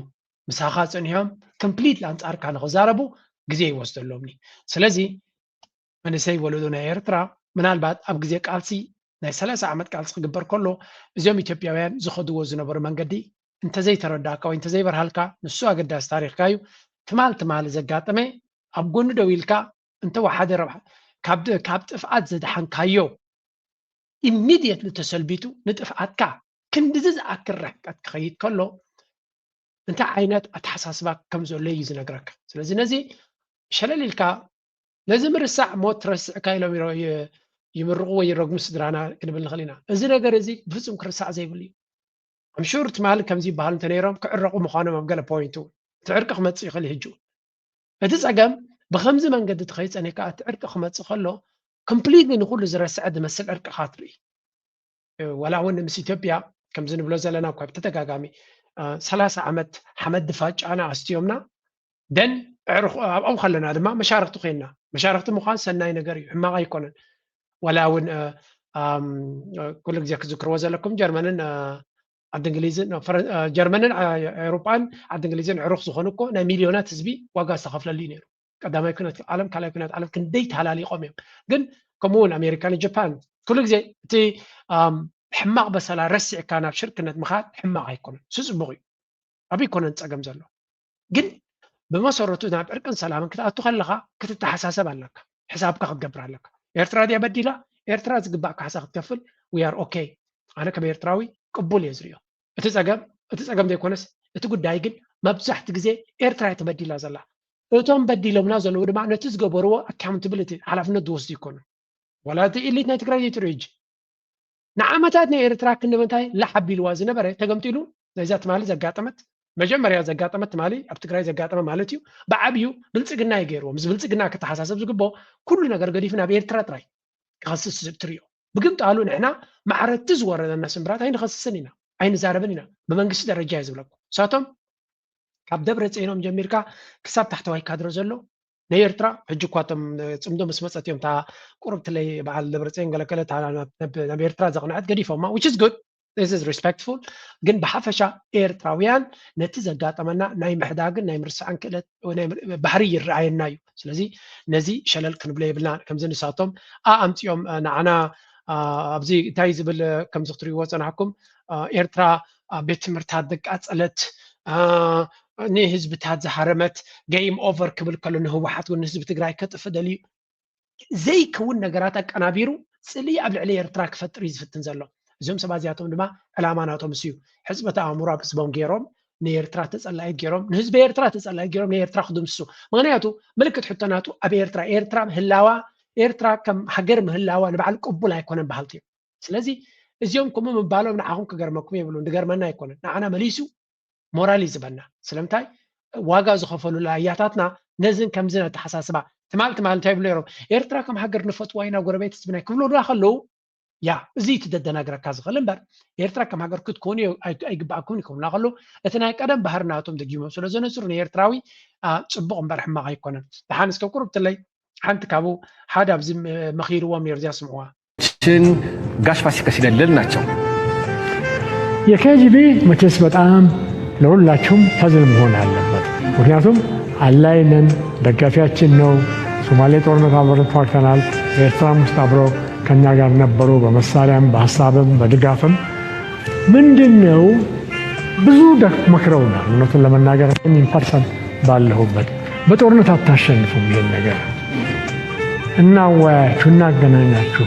ምሳኻ ፀኒሖም ኮምፕሊት ኣንፃርካ ንክዛረቡ ግዜ ይወስደሎም እዩ። ስለዚ መንእሰይ ወለዶ ናይ ኤርትራ ምናልባት ኣብ ግዜ ቃልሲ ናይ ሰላሳ ዓመት ቃልሲ ክግበር ከሎ እዚኦም ኢትዮጵያውያን ዝኸድዎ ዝነበሩ መንገዲ እንተዘይተረዳእካ ወይ እንተዘይበርሃልካ ንሱ ኣገዳሲ ታሪኽካ እዩ። ትማል ትማል ዘጋጠመ ኣብ ጎኒ ደው ኢልካ እንተወሓደ ረብሓ ካብ ጥፍኣት ዘድሓንካዮ ኢሚድየትሊ ተሰልቢጡ ንጥፍኣትካ ክንድዚ ዝኣክል ርሕቀት ክኸይድ ከሎ እንታይ ዓይነት ኣተሓሳስባ ከም ዘሎ እዩ ዝነግረካ። ስለዚ ነዚ ሸለል ኢልካ ነዚ ምርሳዕ ሞት ትረስዕካ ኢሎም ይምርቑ ወይ ይረግሙ ስድራና ክንብል ንኽእል ኢና። እዚ ነገር እዚ ብፍፁም ክርሳዕ ዘይብሉ እዩ። ኣምሹር ትማሊ ከምዚ ይበሃሉ እንተነይሮም ክዕረቑ ምዃኖም ኣብ ገለ ፖይንት እውን እቲ ዕርቂ ክመፅእ ይኽእል እዩ። ሕጂ እቲ ፀገም ብኸምዚ መንገዲ ተኸይፀኒካ እቲ ዕርቂ ክመፅእ ከሎ ኮምፕሊትሊ ንኩሉ ዝረስዐ ዝመስል ዕርቂ ካ ትርኢ። ዋላ እውን ምስ ኢትዮጵያ ከምዚ ንብሎ ዘለና እኳ ብተደጋጋሚ ሰላሳ ዓመት ሓመድ ድፋጫና ኣስትዮምና ደን ኣብኦም ከለና ድማ መሻርክቲ ኮይንና። መሻርክቲ ምኳን ሰናይ ነገር እዩ፣ ሕማቕ ኣይኮነን። ዋላ እውን ኩሉ ግዜ ክዝክርዎ ዘለኩም ጀርመንን ዓዲ እንግሊዝን ጀርመንን ኤውሮጳን ዓዲ እንግሊዝን ዕሩኽ ዝኾኑ እኮ ናይ ሚልዮናት ህዝቢ ዋጋ ዝተኸፍለሉ እዩ ነይሩ። ቀዳማይ ኩነት ዓለም ካልኣይ ኩነት ዓለም ክንደይ ተሃላሊቆም እዮም። ግን ከምኡ እውን ኣሜሪካ ንጃፓን ኩሉ ግዜ እቲ ሕማቕ በሰላ ረሲዕካ ናብ ሽርክነት ምኻድ ሕማቕ ኣይኮነን፣ እሱ ፅቡቕ እዩ። ኣብ ኣይኮነን ፀገም ዘሎ ግን ብመሰረቱ ናብ ዕርቅን ሰላምን ክትኣቱ ከለኻ ክትተሓሳሰብ ኣለካ፣ ሕሳብካ ክትገብር ኣለካ። ኤርትራ ድያ በዲላ? ኤርትራ ዝግባእ ካሕሳ ክትከፍል we are okay። ኣነ ከም ኤርትራዊ ቅቡል እየ ዝሪኦ። እቲ ፀገም እቲ ፀገም ዘይኮነስ እቲ ጉዳይ ግን መብዛሕቲ ግዜ ኤርትራ እያ ተበዲላ ዘላ። እቶም በዲሎምና ዘለዉ ድማ ነቲ ዝገበርዎ ኣካውንትብሊቲ ሓላፍነት ዝወስዱ ይኮኑ። ዋላ እቲ ኢሊት ናይ ትግራይ ዘይትሪኦ ሕጂ ንዓመታት ናይ ኤርትራ ክንዲ ምንታይ ላሕ ኣቢልዋ ዝነበረ ተገምጢሉ ነዛ ትማሊ ዘጋጠመት መጀመርያ ዘጋጠመት ትማሊ ኣብ ትግራይ ዘጋጠመ ማለት እዩ። ብዓብዩ ብልፅግና እዩ ገይርዎ። ምስ ብልፅግና ክተሓሳሰብ ዝግብኦ ኩሉ ነገር ገዲፉ ናብ ኤርትራ ጥራይ ክኸስስ ትሪኦ። ብግምጣሉ ንሕና ማዕረቲ ዝወረደና ስምብራት ኣይንኸስስን ኢና ኣይንዛረብን ኢና። ብመንግስቲ ደረጃ እዩ ዝብለኩም። ንሳቶም ካብ ደብረ ፅዮኖም ጀሚርካ ክሳብ ታሕተዋይ ካድረ ዘሎ ናይ ኤርትራ ሕጂ እኳ እቶም ፅምዶ ምስ መፀት እዮም እታ ቁርብትለይ በዓል ደብረ ፅዮን ገለገለ እታ ናብ ናብ ኤርትራ ዘቕንዐት ገዲፎማ which is good this is respectful። ግን ብሓፈሻ ኤርትራውያን ነቲ ዘጋጠመና ናይ ምሕዳግን ናይ ምርስዓን ክእለት ናይ ምር- ባህሪ ይረኣየና እዩ። ስለዚ ነዚ ሸለል ክንብሎ የብልና። ከምዚ ንሳቶም ኣምፅኦም ንዓና ኣብዚ እንታይ ዝብል ከምዚ ክትሪእዎ ፀናሕኩም ኤርትራ ቤት ትምህርታት ዘቃፀለት ንህዝብታት ዝሃረመት game over ክብል ከሎ ንህወሓት እውን ንህዝቢ ትግራይ ከጥፍ ደልዩ ዘይከውን ነገራት ኣቀናቢሩ ፅልኢ ኣብ ልዕሊ ኤርትራ ክፈጥር እዩ ዝፍትን ዘሎ። እዞም ሰባት እዚኣቶም ድማ ዕላማ ናቶም እሱ እዩ። ሕፅበት ኣእምሮ ኣብ ህዝቦም ገይሮም ንኤርትራ ተፀላኢት ገይሮም ንህዝቢ ኤርትራ ተፀላኢት ገይሮም ንኤርትራ ክድምስሱ። ምክንያቱ ምልክት ሕቶ ናቱ ኣብ ኤርትራ ኤርትራ ምህላዋ ኤርትራ ከም ሃገር ምህላዋ ንባዕሉ ቅቡል ኣይኮነን በሃልቲ እዮም። ስለዚ እዚኦም ከምኡ ምባሎም ንዓኹም ክገርመኩም የብሉን፣ ዝገርመና ኣይኮነን። ንዓና መሊሱ ሞራል እዩ ዝበና። ስለምንታይ ዋጋ ዝኸፈሉላ ኣያታትና ነዝን ከምዝን ኣተሓሳስባ ትማል ትማል እንታይ ይብሉ ነይሮም? ኤርትራ ከም ሃገር ንፈትዋ ኢና ጎረቤት ህዝብና ክብሉ ዳ ከለዉ ያ እዚ እዩ እቲ ዘደናግረካ ዝኽእል እምበር ኤርትራ ከም ሃገር ክትኮኑ ኣይግባእኩም ይከብሉና ከለዉ እቲ ናይ ቀደም ባህሪ ናቶም ደጊሞም ስለ ዘነፅሩ ንኤርትራዊ ፅቡቕ እምበር ሕማቕ ኣይኮነን። ደሓን እስከ ቁርብትለይ ሓንቲ ካብኡ ሓደ ኣብዚ መኺርዎም ነይሩ እዚኣ ስምዕዋ። ሽን ጋሽ ፋሲካ ሲደለል ናቸው። የኬጂቢ መቼስ በጣም ለሁላችሁም ፐዝል መሆን አለበት። ምክንያቱም አላይነን ደጋፊያችን ነው። ሶማሌ ጦርነት አብረን ተዋግተናል። ኤርትራም ውስጥ አብረው ከኛ ጋር ነበሩ፣ በመሳሪያም በሀሳብም በድጋፍም። ምንድን ነው ብዙ ደክ መክረውናል። እውነቱን ለመናገር ኢንፐርሰን ባለሁበት በጦርነት አታሸንፉም። ይሄን ነገር እናወያያችሁ፣ እናገናኛችሁ፣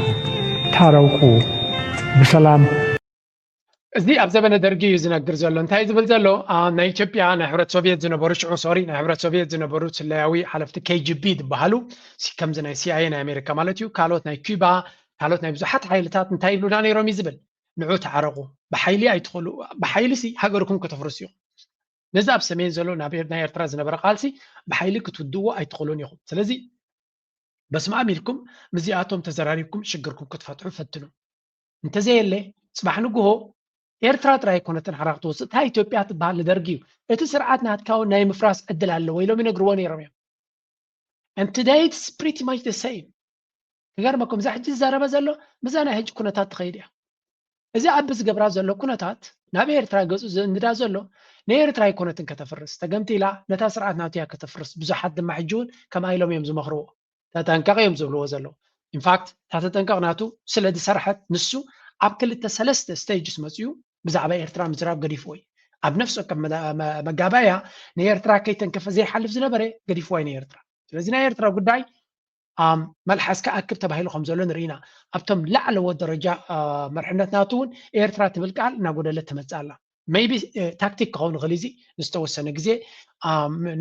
ታረቁ፣ ብሰላም እዚ ኣብ ዘበነ ደርጊ እዩ ዝነግር ዘሎ። እንታይ ዝብል ዘሎ? አ፣ ናይ ኢትዮጵያ ናይ ሕብረት ሶቪየት ዝነበሩ ሽዑ ሶሪ ናይ ሕብረት ሶቪየት ዝነበሩ ስለያዊ ሓለፍቲ ኬ ጂ ቢ ዝበሃሉ ሲ- ከምዚ ናይ ሲ ኣይ ኤ ናይ ኣሜሪካ ማለት እዩ። ካልኦት ናይ ኪባ ካልኦት ናይ ብዙሓት ሓይልታት እንታይ ይብሉና ነይሮም እዩ ዝብል ንዑ ተዓረቑ። ብሓይሊ ኣይትኽእሉ ብሓይሊ ሲ ሃገርኩም ከተፍርሱ ኢኹም። ነዚ ኣብ ሰሜን ዘሎ ናይ ኤርትራ ዝነበረ ቃልሲ ብሓይሊ ክትውድዎ ኣይትኽእሉን ኢኹም። ስለዚ በስመኣም ኢልኩም ምስዚኣቶም ተዘራሪብኩም ሽግርኩም ክትፈትሑ ፈትኑ። እንተዘየለ ፅባሕ ንግሆ ኤርትራ ጥራይ ኣይኮነትን ሓራ ክትወፅእ እታ ኢትዮጵያ ትበሃል ንደርጊ እዩ እቲ ስርዓት ናትካ እውን ናይ ምፍራስ ዕድል ኣለዎ ኢሎም ይነግርዎ ነይሮም እዮም። And today it's pretty much the same። ክገርመኩም እዛ ሕጂ ዝዛረበ ዘሎ ምዛ ናይ ሕጂ ኩነታት ትኸይድ እያ። እዚ ኣብ ዝገብራ ዘሎ ኩነታት ናብ ኤርትራ ገፁ ዘእንዳ ዘሎ ንኤርትራ ኣይኮነትን ከተፍርስ ተገምቲ ኢላ ነታ ስርዓት ናቱ እያ ከተፍርስ። ብዙሓት ድማ ሕጂ እውን ከምኣ ኢሎም እዮም ዝመኽርዎ። ተጠንቀቕ እዮም ዝብልዎ ዘለዉ። ኢንፋክት እታ ተጠንቀቕ ናቱ ስለ ዝሰርሐት ንሱ ኣብ ክልተ ሰለስተ ስቴጅስ መፅኡ ብዛዕባ ኤርትራ ምዝራብ ገዲፍዎ እዩ። ኣብ ነፍሲ ወከፍ መጋባእያ ንኤርትራ ከይተንከፈ ዘይሓልፍ ዝነበረ ገዲፍዋ እዩ ንኤርትራ። ስለዚ ናይ ኤርትራ ጉዳይ መልሓስ ክኣክብ ተባሂሉ ከም ዘሎ ንርኢ ኢና። ኣብቶም ላዕለዎት ደረጃ መርሕነት ናቱ እውን ኤርትራ ትብል ቃል እናጎደለት ትመፅእ ኣላ። maybe ታክቲክ ክኸውን ይኽእል እዚ ንዝተወሰነ ግዜ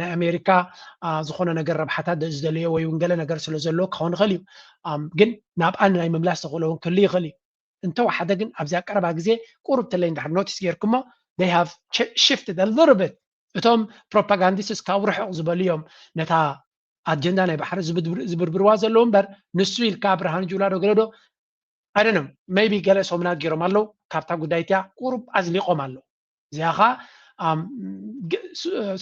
ናይ ኣሜሪካ ዝኾነ ነገር ረብሓታት ዝደለዮ ወይ እውን ገለ ነገር ስለ ዘለዎ ክኸውን ይኽእል እዩ። ግን ናብኣ ናይ ምምላስ ተኽእሎ እውን ክህሉ ይኽእል እዩ። እንተወሓደ ግን ኣብዚኣ ቀረባ ግዜ ቁሩብ ተለይ እንድሕር ኖቲስ ጌርኩሞ they have shifted a little bit። እቶም ፕሮፓጋንዲስትስ ካብ ርሑቕ ዝበሉ እዮም ነታ ኣጀንዳ ናይ ባሕሪ ዝብርብርዋ ዘለዉ እምበር ንሱ ኢልካ ብርሃኑ ጁላ ዶ ገለ ዶ I don't know maybe ገለ ሰሙናት ገይሮም ኣለዉ ካብታ ጉዳይ እቲኣ ቁሩብ ኣዝሊቖም ኣለዉ። እዚኣ ኸዓ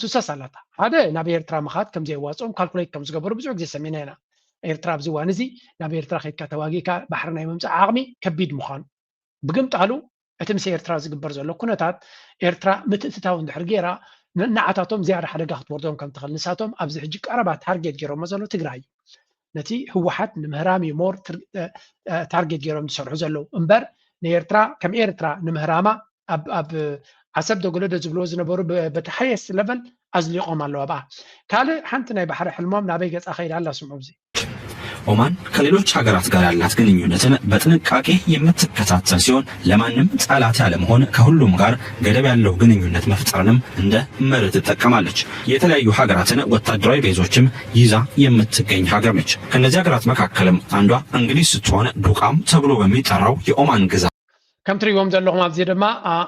ሱሰስ ኣላታ ሓደ ናብ ኤርትራ ምኻድ ከም ዘየዋፅኦም ካልኩሌት ከም ዝገበሩ ብዙሕ ግዜ ሰሚዕና ኢና። ኤርትራ ኣብዚ እዋን እዚ ናብ ኤርትራ ከይድካ ተዋጊእካ ባሕሪ ናይ ምምፃእ ዓቕሚ ከቢድ ምዃኑ ብግምጣሉ እቲ ምስ ኤርትራ ዝግበር ዘሎ ኩነታት ኤርትራ ምትእትታው እንድሕር ገይራ ንዓታቶም ዝያዳ ሓደጋ ክትወርዶም ከም ትኽእል ንሳቶም ኣብዚ ሕጂ ቀረባ ታርጌት ገይሮሞ ዘሎ ትግራይ እዩ። ነቲ ህወሓት ንምህራም እዩ ሞር ታርጌት ገይሮም ዝሰርሑ ዘለዉ እምበር ንኤርትራ ከም ኤርትራ ንምህራማ ኣብ ዓሰብ ዶ ገለ ዶ ዝብልዎ ዝነበሩ በቲ ሃየስት ለቨል ኣዝሊቖም ኣለዉ ኣብኣ። ካልእ ሓንቲ ናይ ባሕሪ ሕልሞም ናበይ ገጻ ከይዳ ኣላ ስምዑ እዚ። ኦማን ከሌሎች ሀገራት ጋር ያላት ግንኙነትን በጥንቃቄ የምትከታተል ሲሆን ለማንም ጠላት ያለመሆን ከሁሉም ጋር ገደብ ያለው ግንኙነት መፍጠርንም እንደ መርህ ትጠቀማለች። የተለያዩ ሀገራትን ወታደራዊ ቤዞችም ይዛ የምትገኝ ሀገር ነች። ከነዚህ ሀገራት መካከልም አንዷ እንግሊዝ ስትሆን ዱቃም ተብሎ በሚጠራው የኦማን ግዛት ከም ትሪእዎም ዘለኹም ኣብዚ ድማ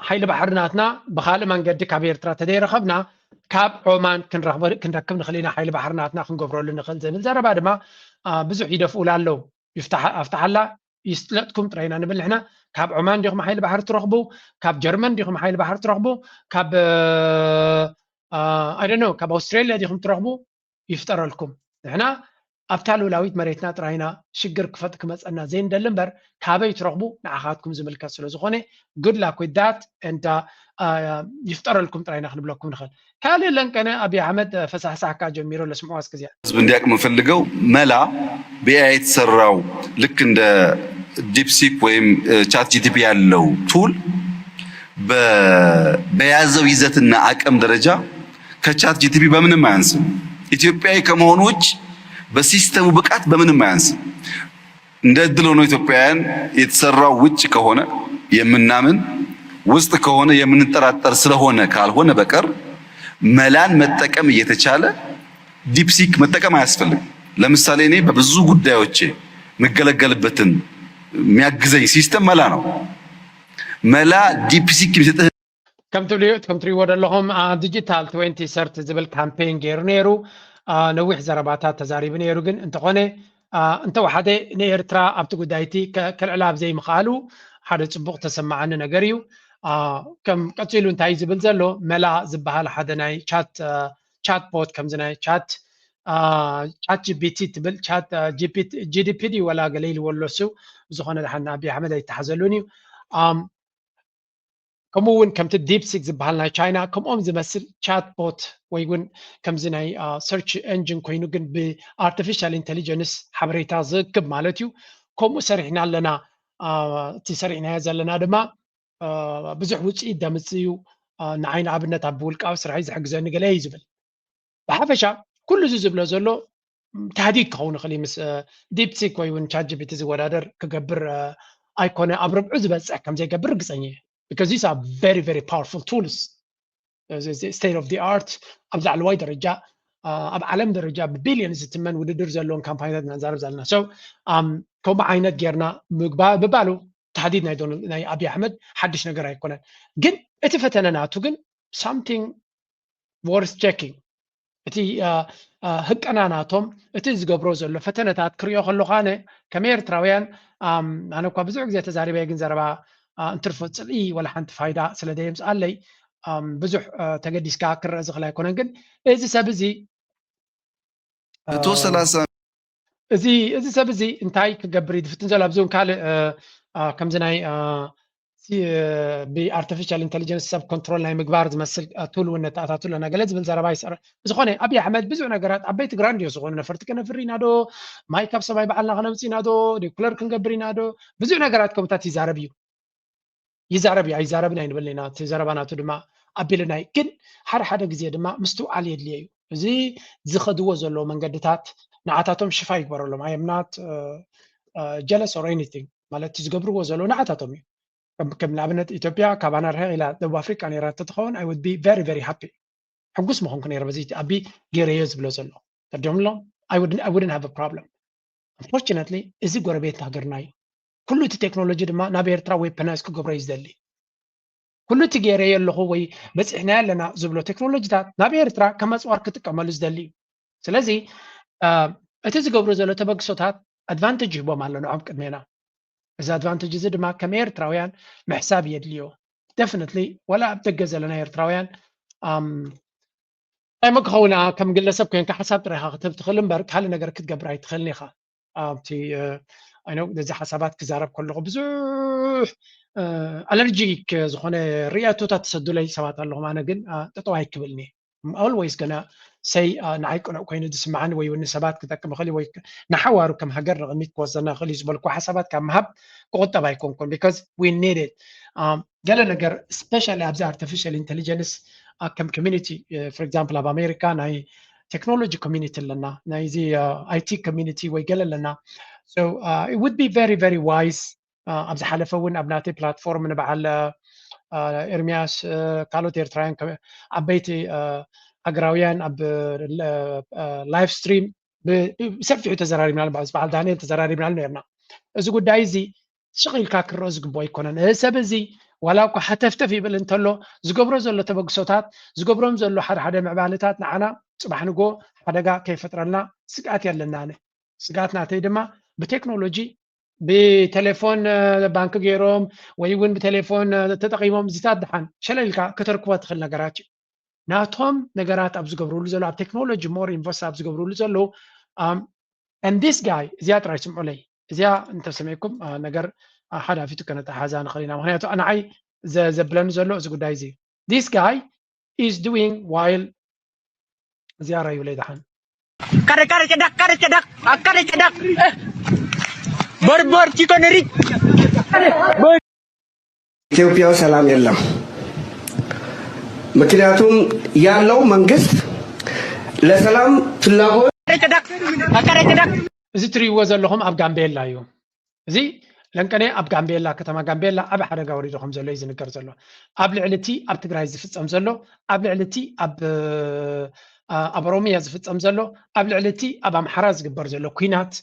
ሓይሊ ባሕሪ ናትና ብካልእ መንገዲ ካብ ኤርትራ ተደይረኸብና ካብ ዖማን ክንረክብ ንኽእል ኢና። ሓይሊ ባሕሪ ናትና ክንገብረሉ ንኽእል ዝብል ዘረባ ድማ ብዙሕ ይደፍኡላ ኣለዉ። ኣፍትሓላ ይስለጥኩም ጥራይ ኢና ንብል ንሕና። ካብ ዖማን ዲኹም ሓይሊ ባሕሪ ትረኽቡ? ካብ ጀርመን ዲኹም ሓይሊ ባሕሪ ትረኽቡ? ካብ ኣይ ዶንት ኖ ካብ ኣውስትራልያ ዲኹም ትረኽቡ? ይፍጠረልኩም። ንሕና ኣብታ ልኡላዊት መሬትና ጥራይና ሽግር ክፈጥ ክመፀና ዘይንደሊ እምበር ካበይ ትረኽቡ ንዓኻትኩም ዝምልከት ስለ ዝኾነ good luck with that and ይፍጠረልኩም ጥራይና ክንብለኩም ንኽእል። ካልእ ለንቀነ ኣብይ ኣሕመድ ፈሳሕሳሕ ካብ ጀሚሩ ለስምዑ እስከ እዚኣ። ህዝብ እንዲያውቅ የምፈልገው መላ በኤአይ የተሰራው ልክ እንደ ዲፕሲክ ወይም ቻት ጂቲፒ ያለው ቱል በያዘው ይዘትና አቅም ደረጃ ከቻት ጂቲፒ በምንም አያንስም። ኢትዮጵያዊ ከመሆኑ ውጭ በሲስተሙ ብቃት በምንም አያንስም። እንደ እድል ሆኖ ኢትዮጵያውያን የተሰራው ውጭ ከሆነ የምናምን ውስጥ ከሆነ የምንጠራጠር ስለሆነ ካልሆነ በቀር መላን መጠቀም እየተቻለ ዲፕሲክ መጠቀም አያስፈልግም። ለምሳሌ እኔ በብዙ ጉዳዮቼ የምገለገልበትን የሚያግዘኝ ሲስተም መላ ነው። መላ ዲፕሲክ የሚሰጥህ ከም ትብልዩ ከም ትሪእዎ ዘለኹም ዲጂታል ትወንቲ ሰርቲ ዝብል ካምፔን ገይሩ ነይሩ። ነዊሕ ዘረባታት ተዛሪቡ ነይሩ። ግን እንተኾነ እንተወሓደ ንኤርትራ ኣብቲ ጉዳይ እቲ ከልዕላ ኣብ ዘይምኽኣሉ ሓደ ፅቡቕ ተሰማዓኒ ነገር እዩ። ከም ቀፂሉ እንታይ ዝብል ዘሎ መላ ዝበሃል ሓደ ናይ ቻት ቻት ቦት ከምዚ ናይ ቻት ቻት ጂፒቲ ትብል ቻት ጂዲፒዲ ወላ ገለ ኢልዎ ኣሎ እሱ ብዝኾነ ድሓን ኣብይ ኣሕመድ ኣይተሓዘሉን እዩ። ከምኡ እውን ከምቲ ዲፕሲክ ዝበሃል ናይ ቻይና ከምኦም ዝመስል ቻት ቦት ወይ እውን ከምዚ ናይ ሰርች ኤንጂን ኮይኑ ግን ብኣርቲፊሻል ኢንቴሊጀንስ ሓበሬታ ዝእክብ ማለት እዩ። ከምኡ ሰሪሕና ኣለና። እቲ ሰሪሕናዮ ዘለና ድማ ብዙሕ ውፅኢት ደምፅእ እዩ። ንዓይ ንኣብነት ኣብ ውልቃዊ ስራሐይ ዝሕግዘኒ ገለ እዩ ዝብል። ብሓፈሻ ኩሉ እዚ ዝብሎ ዘሎ ታህዲድ ክኸውን ይኽእል እዩ። ምስ ዲፕሲክ ወይ እውን ቻት ጂፒቲ ዝወዳደር ክገብር ኣይኮነ ኣብ ርብዑ ዝበፅሕ ከም ዘይገብር ርግፀኛ እየ። Because these are very very powerful tools. State of the art ኣብ ላዕለዋይ ደረጃ ኣብ ዓለም ደረጃ ብቢልዮን ዝትመን ውድድር ዘለዎም ካምፓኒታት ኢና ንዛረብ ዘለና። So ከምኡ ዓይነት ጌርና ምግባር ምባሉ ታህዲድ ናይ ዶናልድ ናይ ኣብይ ኣሕመድ ሓድሽ ነገር ኣይኮነን። ግን እቲ ፈተነ ናቱ ግን something worth checking እቲ ህቀና ናቶም እቲ ዝገብሮ ዘሎ ፈተነታት ክሪኦ ከለኹ ኣነ ከም ኤርትራውያን ኣነ እኳ ብዙሕ ግዜ ተዛሪበ ግን ዘረባ እንትርፎ ፅልኢ ወላ ሓንቲ ፋይዳ ስለ ዘየምፅኣለይ ብዙሕ ተገዲስካ ክረአ ዝኽእል ኣይኮነን። ግን እዚ ሰብ እዚ እቶ ሰላሳ እዚ እዚ ሰብ እዚ እንታይ ክገብር እዩ ዝፍትን ዘሎ ኣብዚ እውን ካልእ ከምዚ ናይ ብኣርቲፊሻል ኢንቴሊጀንስ ሰብ ኮንትሮል ናይ ምግባር ዝመስል ቱል እውን ነተኣታቱ ኣለና ገለ ዝብል ዘረባ ይስዕር። ብዝኾነ ኣብይ ኣሕመድ ብዙሕ ነገራት ዓበይቲ ግራንዲዮስ ዝኾኑ ነፈርቲ ከነፍሪ ኢና ዶ ማይ ካብ ሰማይ ባዕልና ከነምፅ ኢና ዶ ኒኩለር ክንገብር ኢና ዶ ብዙሕ ነገራት ከምታት ይዛረብ እዩ። ይዛረብ እዩ ኣይዛረብን ኣይንብልን ኢና። እቲ ዘረባ ናቱ ድማ ኣቢልና እዩ። ግን ሓደ ሓደ ግዜ ድማ ምስትውዓል የድልዮ እዩ። እዚ ዝኸድዎ ዘለዎ መንገድታት ንዓታቶም ሽፋ ይግበረሎም። I am not jealous or anything ማለት እቲ ዝገብርዎ ዘለዉ ንዓታቶም እዩ። ከም ንኣብነት ኢትዮጵያ ካባና ርሕቕ ኢላ ደቡብ ኣፍሪቃ ነይራ እንተትኸውን I would be very very happy ሕጉስ ምኾንኩ ነይረ በዚ ኣቢ ገይረዮ ዝብሎ ዘሎ ተርዲኦም ኣሎ። I wouldn't have a problem. Unfortunately እዚ ጎረቤት ሃገርና እዩ። ኩሉ እቲ ቴክኖሎጂ ድማ ናብ ኤርትራ weaponise ክገብሮ እዩ ዝደሊ። ኩሉ እቲ ገይረዮ ኣለኹ ወይ በፂሕናዮ ኣለና ዝብሎ ቴክኖሎጂታት ናብ ኤርትራ ከም ኣፅዋር ክጥቀመሉ ዝደሊ እዩ። ስለዚ እቲ ዝገብሮ ዘሎ ተበግሶታት ኣድቫንቴጅ ይህቦም ኣሎ ንዖም ቅድሜና። እዚ ኣድቫንቴጅ እዚ ድማ ከም ኤርትራውያን ምሕሳብ የድልዮ። Definitely ዋላ ኣብ ደገ ዘለና ኤርትራውያን እንታይ ሞ ክኸውን ከም ግለሰብ ኮይንካ ሓሳብ ጥራይካ ክትህብ ትኽእል እምበር ካልእ ነገር ክትገብር ኣይትኽእልን ኢኻ። ኣብቲ ነዚ ሓሳባት ክዛረብ ከለኹ ብዙሕ ኣለርጂክ ዝኾነ ርእይቶታት ትሰዱለይ ሰባት ኣለኹም። ኣነ ግን ጠጠው ኣይክብልን እየ። Always ገና ሰይ ንዓይ ቅኑዕ ኮይኑ ዝስምዓኒ ወይ እውን ንሰባት ክጠቅም ይኽእል ወይ ንሓዋሩ ከም ሃገር ንቕድሚት ክወስደና ይኽእል እዩ ዝበልኩ ሓሳባት ካብ ምሃብ ክቑጠብ ኣይኮንኩን because we need it። ገለ ነገር especially ኣብዚ ኣርቲፊሻል ኢንቴሊጀንስ ከም community, for example ኣብ ኣሜሪካ ናይ technology community ኣለና፣ ናይዚ IT community ወይ ገለ ኣለና። So it would be very very wise ኣብ ዝሓለፈ እውን ኣብ ናተይ platform ንበዓል ኤርሚያስ ካልኦት ኤርትራውያን ዓበይቲ ሃገራውያን ኣብ live stream ብሰፊሑ ተዘራሪብናሉ፣ ምስ በዓል ዳንኤል ተዘራሪብናሉ ነርና። እዚ ጉዳይ እዚ ሽቕ ኢልካ ክረኦ ዝግብኦ ኣይኮነን። እዚ ሰብ እዚ ዋላ እኳ ሓተፍተፍ ይብል እንተሎ ዝገብሮ ዘሎ ተበግሶታት ዝገብሮም ዘሎ ሓደ ሓደ ምዕባለታት ንዓና ፅባሕ ንጎ ሓደጋ ከይፈጥረልና ስግኣት የለና። ኣነ ስግኣት ናተይ ድማ ብቴክኖሎጂ ብቴሌፎን ባንክ ገይሮም ወይ እውን ብቴሌፎን ተጠቂሞም እዚታት ድሓን ሸለል ኢልካ ከተርክቦ ትኽእል ነገራት እዩ። ናቶም ነገራት ኣብ ዝገብርሉ ዘሎ ኣብ ቴክኖሎጂ more invest ኣብ ዝገብርሉ ዘለዉ and this guy እዚኣ ጥራይ ስምዑለይ። እዚኣ እንተሰሚዕኩም ነገር ሓዳፊቱ ከነተሓዛ ንኽእል ኢና። ምክንያቱ ንዓይ ዘብለኒ ዘሎ እዚ ጉዳይ እዚ this guy is doing while እዚኣ ራዩለይ ድሓን Kare kare cedak kare cedak kare cedak. Bor bor chicken ri. ኢትዮጵያ ሰላም የለም። ምክንያቱም ያለው መንግስት ለሰላም ፍላጎት Kare cedak kare cedak. እዚ ትሪእዎ ዘለኹም ኣብ ጋምቤላ እዩ። እዚ ለንቀኔ ኣብ ጋምቤላ ከተማ ጋምቤላ ዓቢ ሓደጋ ወሪዱ ከም ዘሎ እዩ ዝንገር ዘሎ። ኣብ ልዕሊ እቲ ኣብ ትግራይ ዝፍጸም ዘሎ፣ ኣብ ልዕሊ እቲ ኣብ ኣብ ኦሮሚያ ዝፍጸም ዘሎ፣ ኣብ ልዕሊ እቲ ኣብ ኣምሓራ ዝግበር ዘሎ ኲናት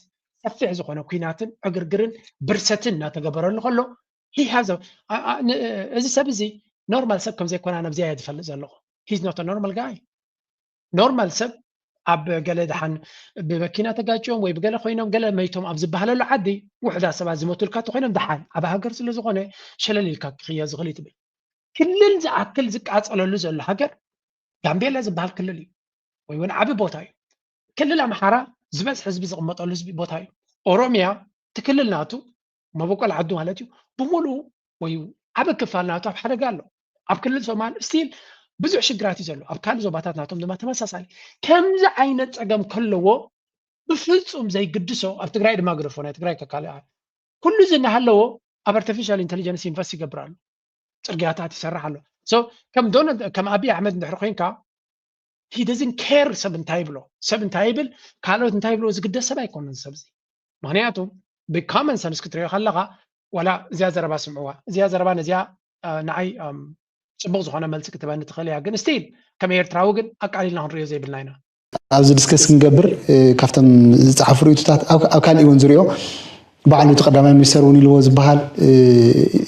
ሰፊሕ ዝኾነ ኲናትን ዕግርግርን ብርሰትን እናተገበረሉ ከሎ he has a- ኣ- ኣ- ን- እዚ ሰብ እዚ ኖርማል ሰብ ከም ዘይኮነ ኣነ ኣብዚኣ እየ ዝፈልጥ ዘለኹ። He's not a normal guy። ኖርማል ሰብ ኣብ ገለ ደሓን ብመኪና ተጋጭዮም ወይ ብገለ ኮይኖም ገለ መይቶም ኣብ ዝበሃለሉ ዓዲ ውሕዳት ሰባት ዝመቱልካ እንተኮይኖም ደሓን ኣብ ሃገር ስለ ዝኾነ ሸለል ኢልካ ክኽየ ዝኽእል እዩ ትብል። ክልል ዝኣክል ዝቃፀለሉ ዘሎ ሃገር ጋምቤላ ዝበሃል ክልል እዩ ወይ እውን ዓቢ ቦታ እዩ። ክልል ኣምሓራ ዝበዝሕ ህዝቢ ዝቕመጠሉ ህዝቢ ቦታ እዩ። ኦሮሚያ እቲ ክልል ናቱ መበቆል ዓዱ ማለት እዩ ብምሉኡ ወይ ዓቢ ክፋል ናቱ ኣብ ሓደጋ ኣሎ። ኣብ ክልል ሶማል ስቲል ብዙሕ ሽግራት እዩ ዘሎ። ኣብ ካልእ ዞባታት ናቶም ድማ ተመሳሳሊ ከምዚ ዓይነት ፀገም ከለዎ ብፍፁም ዘይግድሶ ኣብ ትግራይ ድማ ግደፎ ናይ ትግራይ ከካልእ ኩሉ እዚ እናሃለዎ ኣብ ኣርቲፊሻል ኢንቴሊጀንስ ኢንቨስት ይገብር ኣሎ። ፅርግያታት ይሰርሕ ኣሎ። So ከም ዶናልድ ከም ኣብይ ኣሕመድ እንድሕር ኮይንካ he doesn't care ሰብ እንታይ ይብሎ ሰብ እንታይ ይብል ካልኦት እንታይ ይብሎ ዝግደስ ሰብ ኣይኮነን ሰብ እዚ። ምክንያቱ ብካመን ሰንስ ክትሪኦ ከለካ ዋላ እዚኣ ዘረባ ስምዕዋ እዚኣ ዘረባ ነዚኣ ንዓይ ፅቡቅ ዝኮነ መልሲ ክትበኒ ትኽእል እያ። ግን ስቲል ከም ኤርትራዊ ግን ኣቃሊልና ክንሪኦ ዘይብልና ኢና። ኣብዚ ዲስከስ ክንገብር ካብቶም ዝፀሓፉ ርእይቶታት ኣብ ካልእ እውን ዝሪኦ ባዕሉ እቲ ቀዳማይ ሚኒስተር እውን ኢልዎ ዝበሃል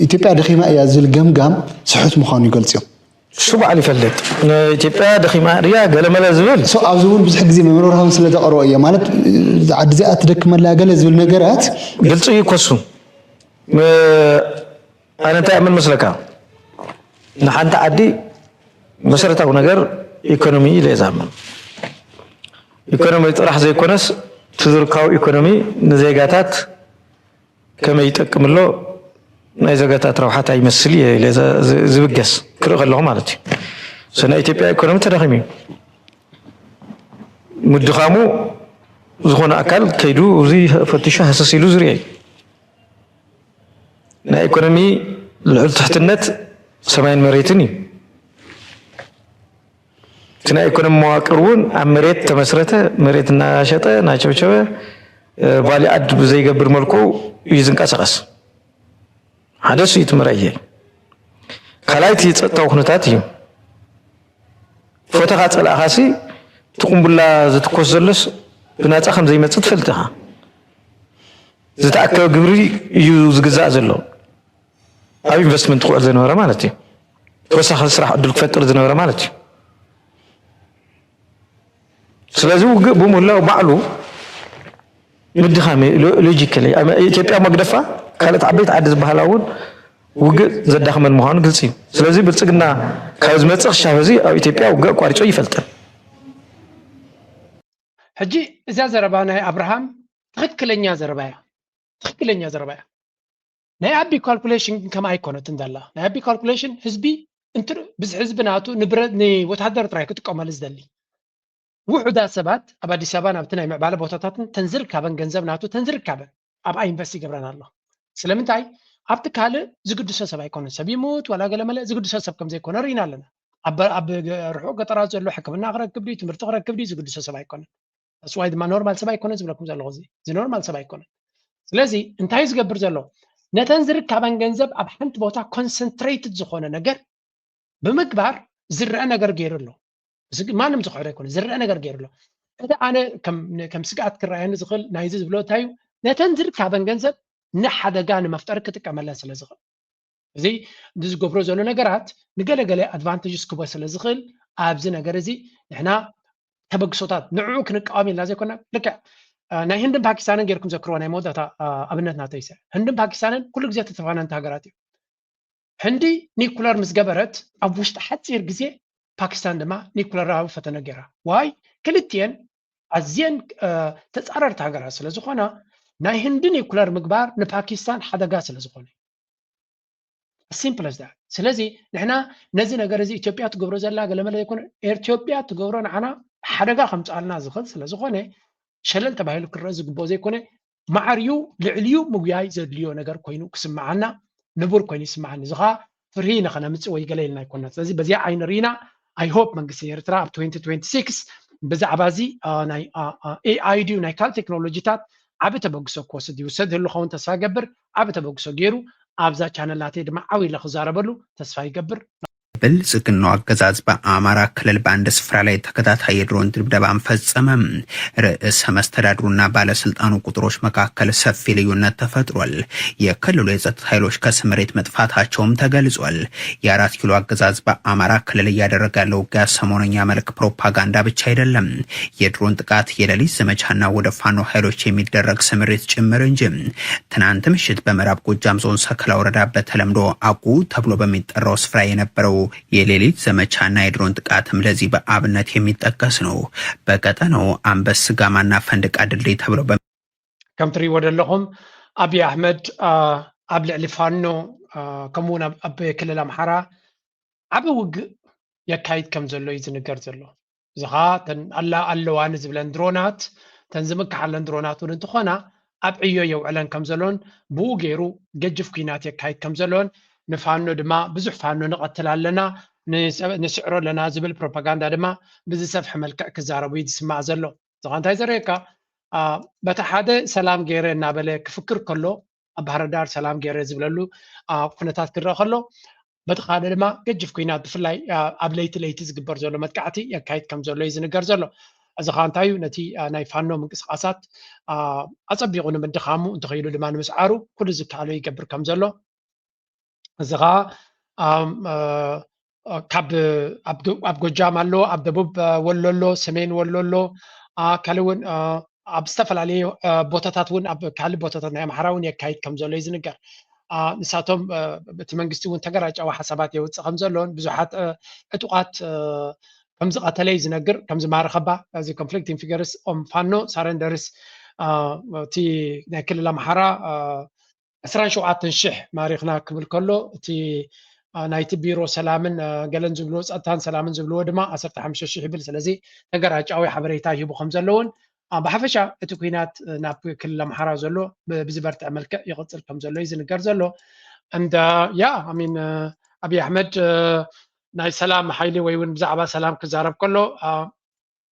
ኢትዮጵያ ደኺማ እያ ዝብል ገምጋም ስሑት ምዃኑ ይገልጽ እዮም። እሱ ባዕሉ ይፈልጥ ኢትዮጵያ ደኺማ ድያ ገለመለ ዝብል ኣብዚ እውን ብዙሕ ግዜ መምርህራዊ ስለ ዘቐርቦ እየ ማለት ዓዲ እዚኣ ትደክመላ ገለ ዝብል ነገራት ግልፂ እዩ ኮሱ ኣነ እንታይ ኣምን መስለካ ንሓንቲ ዓዲ መሰረታዊ ነገር ኢኮኖሚ ኢለ እየ ዝኣምን። ኢኮኖሚ ጥራሕ ዘይኮነስ እቲ ዝርካቡ ኢኮኖሚ ንዜጋታት ከመይ ይጠቅም ኣሎ ናይ ዜጋታት ረብሓ እንታይ ይመስል እየ ኢለ ዝብገስ ክርኢ ከለኹ ማለት እዩ። ናይ ኢትዮጵያ ኢኮኖሚ ተዳኺሙ እዩ። ምድኻሙ ዝኾነ ኣካል ከይዱ እዚ ፈቲሹ ሃሰስ ኢሉ ዝርአ እዩ። ናይ ኢኮኖሚ ልዑል ትሕትነት ሰማይን መሬትን እዩ። እቲ ናይ ኢኮኖሚ መዋቅር እውን ኣብ መሬት ተመስረተ መሬት እናሸጠ እናቸብቸበ ቫሊ ኣድ ብዘይገብር መልክዑ እዩ ዝንቀሳቐስ። ሓደ እሱ እዩ እቲ መርኣያ። ካልኣይ እቲ ፀጥታዊ ኩነታት እዩ። ፎተኻ ፀላእኻሲ እቲ ቁምቡላ ዝትኮስ ዘሎስ ብናፃ ከም ዘይመፅእ ትፈልጥ ኢኻ። ዝተኣከበ ግብሪ እዩ ዝግዛእ ዘሎ። ኣብ ኢንቨስትመንት ክውዕል ዝነበረ ማለት እዩ። ተወሳኺ ስራሕ ዕድል ክፈጥር ዝነበረ ማለት እዩ። ስለዚ ውግእ ብምህላው ባዕሉ ምድኻም እዩ። ሎጂካሊ ኢትዮጵያ መግደፋ ካልኦት ዓበይቲ ዓዲ ዝበሃላ እውን ውግእ ዘዳኽመን ምዃኑ ግልፂ እዩ። ስለዚ ብልፅግና ካብ ዝመፅእ ክሻብ እዚ ኣብ ኢትዮጵያ ውግእ ኣቋሪፁ ኣይፈልጥን። ሕጂ እዛ ዘረባ ናይ ኣብርሃም ትኽክለኛ ዘረባ እያ። ትኽክለኛ ዘረባ እያ። ናይ ኣቢ ካልኩሌሽን ግን ከምኣ ኣይኮነትን ዘላ። ናይ ኣቢ ካልኩሌሽን ህዝቢ እንትር ብዚ ህዝቢ ናቱ ንብረት ንወታደር ጥራይ ክጥቀመሉ ዝደሊ ውሑዳት ሰባት ኣብ ኣዲስ ኣበባ ናብቲ ናይ ምዕባለ ቦታታትን ተንዝርካበን ገንዘብ ናቱ ተንዝርካበን ኣብኣ ኢንቨስት ይገብረን ኣሎ። ስለምንታይ ኣብቲ ካልእ ዝግድሶ ሰብ ኣይኮነን። ሰብ ይሙት ዋላ ገለመለ ዝግድሶ ሰብ ከም ዘይኮነ ርኢና ኣለና። ኣብ ርሑቕ ገጠራት ዘሎ ሕክምና ክረክብ ድዩ፣ ትምህርቲ ክረክብ ድዩ ዝግድሶ ሰብ ኣይኮነን። ስዋይ ድማ ኖርማል ሰብ ኣይኮነን ዝብለኩም ዘለኹ፣ እዚ ኖርማል ሰብ ኣይኮነን። ስለዚ እንታይ ዝገብር ዘሎ? ነተን ዝርካበን ገንዘብ ኣብ ሓንቲ ቦታ ኮንሰንትሬትድ ዝኾነ ነገር ብምግባር ዝረአ ነገር ገይሩ ኣሎ። ማንም ዝኽሕዶ ኣይኮነ፣ ዝረአ ነገር ገይሩ ኣሎ። እቲ ኣነ ከም ስግኣት ክረኣየኒ ዝኽእል ናይዚ ዝብሎ እንታይ እዩ? ነተን ዝርካበን ገንዘብ ንሓደጋ ንመፍጠር ክጥቀመለን ስለ ዝኽእል፣ እዚ ዝገብሮ ዘሎ ነገራት ንገለገለ ኣድቫንቴጅ ክቦ ስለ ዝኽእል ኣብዚ ነገር እዚ ንሕና ተበግሶታት ንዕኡ ክንቃወም ኢልና ዘይኮና፣ ልክዕ ናይ ህንድን ፓኪስታንን ጌርኩም ዘክርዎ ናይ መወዳእታ ኣብነት ናተይሰ፣ ህንድን ፓኪስታንን ኩሉ ግዜ ተተፋነንቲ ሃገራት እዩ። ህንዲ ኒኩለር ምስ ገበረት ኣብ ውሽጢ ሓፂር ግዜ ፓኪስታን ድማ ኒኩለራዊ ፈተነ ገይራ። ዋይ ክልትኤን ኣዝየን ተፃረርቲ ሃገራት ስለ ዝኾና ናይ ህንዲ ኒኩለር ምግባር ንፓኪስታን ሓደጋ ስለ ዝኾነ simple as that። ስለዚ ንሕና ነዚ ነገር እዚ ኢትዮጵያ ትገብሮ ዘላ ገለመለ ዘይኮነ፣ ኢትዮጵያ ትገብሮ ንዓና ሓደጋ ከምፅኣልና ዝኽእል ስለ ዝኾነ ሸለል ተባሂሉ ክረአ ዝግብኦ ዘይኮነ ማዕርዩ ልዕልዩ ምጉያይ ዘድልዮ ነገር ኮይኑ ክስምዓና ንቡር ኮይኑ ይስምዓኒ። እዚ ኸዓ ፍርሂ ንኸነምፅእ ወይ ገለ ኢልና ኣይኮና። ስለዚ በዚኣ ዓይኒ ርኢና I hope መንግስቲ ኤርትራ ኣብ twenty twenty-six ብዛዕባ እዚ ናይ ኤኣይ ድዩ ናይ ካልእ ቴክኖሎጂታት ዓቢ ተበግሶ ክወስድ ይውሰድ ህሉ ኸውን ተስፋ ይገብር። ዓቢ ተበግሶ ገይሩ ኣብዛ ቻነል ናተይ ድማ ዓው ኢለ ክዛረበሉ ተስፋ ይገብር። ብልጽግናው አገዛዝ በአማራ ክልል በአንድ ስፍራ ላይ ተከታታይ የድሮን ድብደባን ፈጸመ። ርዕሰ መስተዳድሩና ባለስልጣኑ ቁጥሮች መካከል ሰፊ ልዩነት ተፈጥሯል። የክልሉ የጸጥታ ኃይሎች ከስምሪት መጥፋታቸውም ተገልጿል። የአራት ኪሎ አገዛዝ በአማራ ክልል እያደረገ ያለው ውጊያ ሰሞነኛ መልክ ፕሮፓጋንዳ ብቻ አይደለም። የድሮን ጥቃት፣ የሌሊት ዘመቻና ወደ ፋኖ ኃይሎች የሚደረግ ስምሪት ጭምር እንጂ። ትናንት ምሽት በምዕራብ ጎጃም ዞን ሰከላ ወረዳ በተለምዶ አጉ ተብሎ በሚጠራው ስፍራ የነበረው የሌሊት ዘመቻና የድሮን ጥቃትም ለዚህ በአብነት የሚጠቀስ ነው። በቀጠናው አንበስ ጋማና ፈንድቃ ድልድይ ተብሎ በ- ከም ትሪእዎ ዘለኹም ኣብይ ኣሕመድ ኣብ ልዕሊ ፋኖ ከምኡውን ኣብ ክልል ኣምሓራ ዓቢ ውግእ የካይድ ከም ዘሎ እዩ ዝንገር ዘሎ። እዚ ኸዓ ተን ኣላ ኣለዋ ንዝብለን ድሮናት፣ ተን ዝምክሓለን ድሮናት እውን እንትኾና ኣብ ዕዮ የውዕለን ከም ዘሎን ብኡ ገይሩ ገጅፍ ኲናት የካይድ ከም ዘሎን ንፋኖ ድማ ብዙሕ ፋኖ ንቐትል ኣለና ንስዕሮ ኣለና ዝብል ፕሮፓጋንዳ ድማ ብዝሰፍሐ መልክዕ ክዛረቡ እዩ ዝስማዕ ዘሎ። እዚ ኸዓ እንታይ ዘርእየካ በቲ ሓደ ሰላም ገይረ እናበለ ክፍክር ከሎ ኣብ ባህርዳር ሰላም ገይረ ዝብለሉ ኩነታት ክረአ ከሎ በቲ ካልእ ድማ ገጅፍ ኩናት ብፍላይ ኣብ ለይቲ ለይቲ ዝግበር ዘሎ መጥቃዕቲ የካይድ ከም ዘሎ እዩ ዝንገር ዘሎ። እዚ ከዓ እንታይ እዩ ነቲ ናይ ፋኖ ምንቅስቃሳት ኣፀቢቑ ንምድኻሙ እንተኸይሉ ድማ ንምስዓሩ ኩሉ ዝከኣሎ ይገብር ከም ዘሎ እዚ ከዓ ካብ ኣብ ጎጃም ኣሎ፣ ኣብ ደቡብ ወሎ ኣሎ፣ ሰሜን ወሎ ኣሎ፣ ካልእ እውን ኣብ ዝተፈላለዩ ቦታታት እውን ኣብ ካልእ ቦታታት ናይ ኣምሓራ እውን የካይድ ከም ዘሎ እዩ ዝንገር። ንሳቶም እቲ መንግስቲ እውን ተገራጫዊ ሓሳባት የውፅእ ከም ዘሎን ብዙሓት ዕጡቃት ከም ዝቐተለ እዩ ዝነግር፣ ከም ዝማረኸባ እዚ ኮንፍሊክቲንግ ፊገርስ ኦን ፋኖ ሳረንደርስ እቲ ናይ ክልል ኣምሓራ ዕስራን ሸውዓተን ሽሕ ማሪኽና ክብል ከሎ እቲ ናይቲ ቢሮ ሰላምን ገለን ዝብልዎ ጸጥታን ሰላምን ዝብልዎ ድማ ዓሰርተ ሓሙሽተ ሽሕ ይብል። ስለዚ ተገራጫዊ ሓበሬታ ይህቡ ከም ዘለውን ብሓፈሻ እቲ ኩናት ናብ ክልል ኣምሓራ ዘሎ ብዝበርትዐ መልክዕ ይቕጽል ከም ዘሎ እዩ ዝንገር ዘሎ። እንደ ያ ሚን ኣብይ ኣሕመድ ናይ ሰላም ሓይሊ ወይ እውን ብዛዕባ ሰላም ክዛረብ ከሎ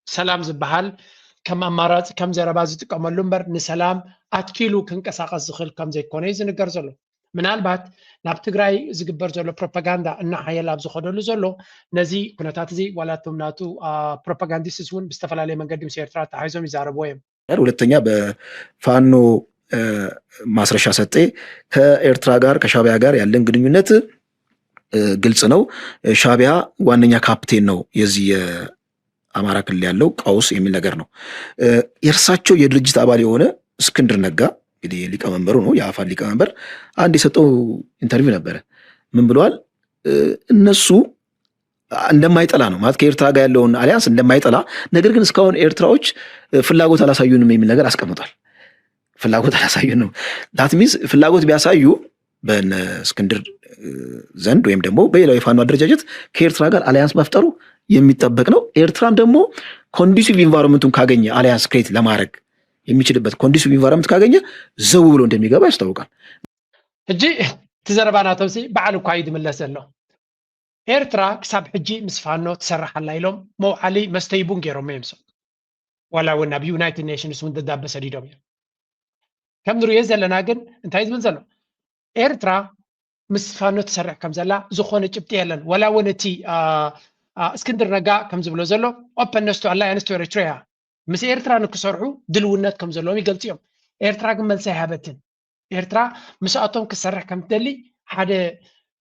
ሰላም ዝበሃል ከም ኣማራፂ ከም ዘረባ ዝጥቀመሉ እምበር ንሰላም ኣትኪሉ ክንቀሳቀስ ዝኽእል ከም ዘይኮነ እዩ ዝንገር ዘሎ። ምናልባት ናብ ትግራይ ዝግበር ዘሎ ፕሮፓጋንዳ እናሓየለ ኣብ ዝኸደሉ ዘሎ ነዚ ኩነታት እዚ ዋላ እቶም ናቱ ፕሮፓጋንዲስትስ እውን ብዝተፈላለየ መንገዲ ምስ ኤርትራ ተሓይዞም ይዛረብዎ እዮም። ሁለተኛ በፋኖ ማስረሻ ሰጤ ከኤርትራ ጋር ከሻቢያ ጋር ያለን ግንኙነት ግልጽ ነው። ሻቢያ ዋነኛ ካፕቴን ነው የዚህ አማራ ክልል ያለው ቀውስ የሚል ነገር ነው። የእርሳቸው የድርጅት አባል የሆነ እስክንድር ነጋ እንግዲህ ሊቀመንበሩ ነው፣ የአፋድ ሊቀመንበር አንድ የሰጠው ኢንተርቪው ነበረ። ምን ብለዋል? እነሱ እንደማይጠላ ነው ማለት ከኤርትራ ጋር ያለውን አሊያንስ እንደማይጠላ፣ ነገር ግን እስካሁን ኤርትራዎች ፍላጎት አላሳዩንም የሚል ነገር አስቀምጧል። ፍላጎት አላሳዩንም። ዳት ሚንስ ፍላጎት ቢያሳዩ በእነ እስክንድር ዘንድ ወይም ደግሞ በሌላው የፋኖ አደረጃጀት ከኤርትራ ጋር አሊያንስ መፍጠሩ የሚጠበቅ ነው። ኤርትራም ደግሞ ኮንዲሲቭ ኢንቫይሮንመንቱን ካገኘ አሊያንስ ክሬት ለማድረግ የሚችልበት ኮንዲሲቭ ኢንቫይሮንመንት ካገኘ ዘው ብሎ እንደሚገባ ያስታውቃል። ሕጂ እቲ ዘረባ ናቶም ሲ በዓል እኳ እዩ ዝምለስ ዘሎ። ኤርትራ ክሳብ ሕጂ ምስ ፋኖ ትሰርሕ ኣላ ኢሎም መውዓሊ መስተይ ቡን ገይሮም እዮም። ዋላ እውን ናብ ዩናይትድ ኔሽንስ እውን ደብዳበ ሰዲዶም እዮም። ከም ንሪኦ ዘለና ግን እንታይ ዝብል ዘሎ? ኤርትራ ምስ ፋኖ ትሰርሕ ከም ዘላ ዝኾነ ጭብጢ የለን። ዋላ እውን እቲ እስክንድር ነጋ ከም ዝብሎ ዘሎ ኦፐነስ ቱ ኣላያንስ ቱ ኤሪትሪያ፣ ምስ ኤርትራ ንክሰርሑ ድልውነት ከም ዘለዎም ይገልፁ እዮም። ኤርትራ ግን መልሲ ኣይሃበትን። ኤርትራ ምስኣቶም ክትሰርሕ ከም ትደሊ ሓደ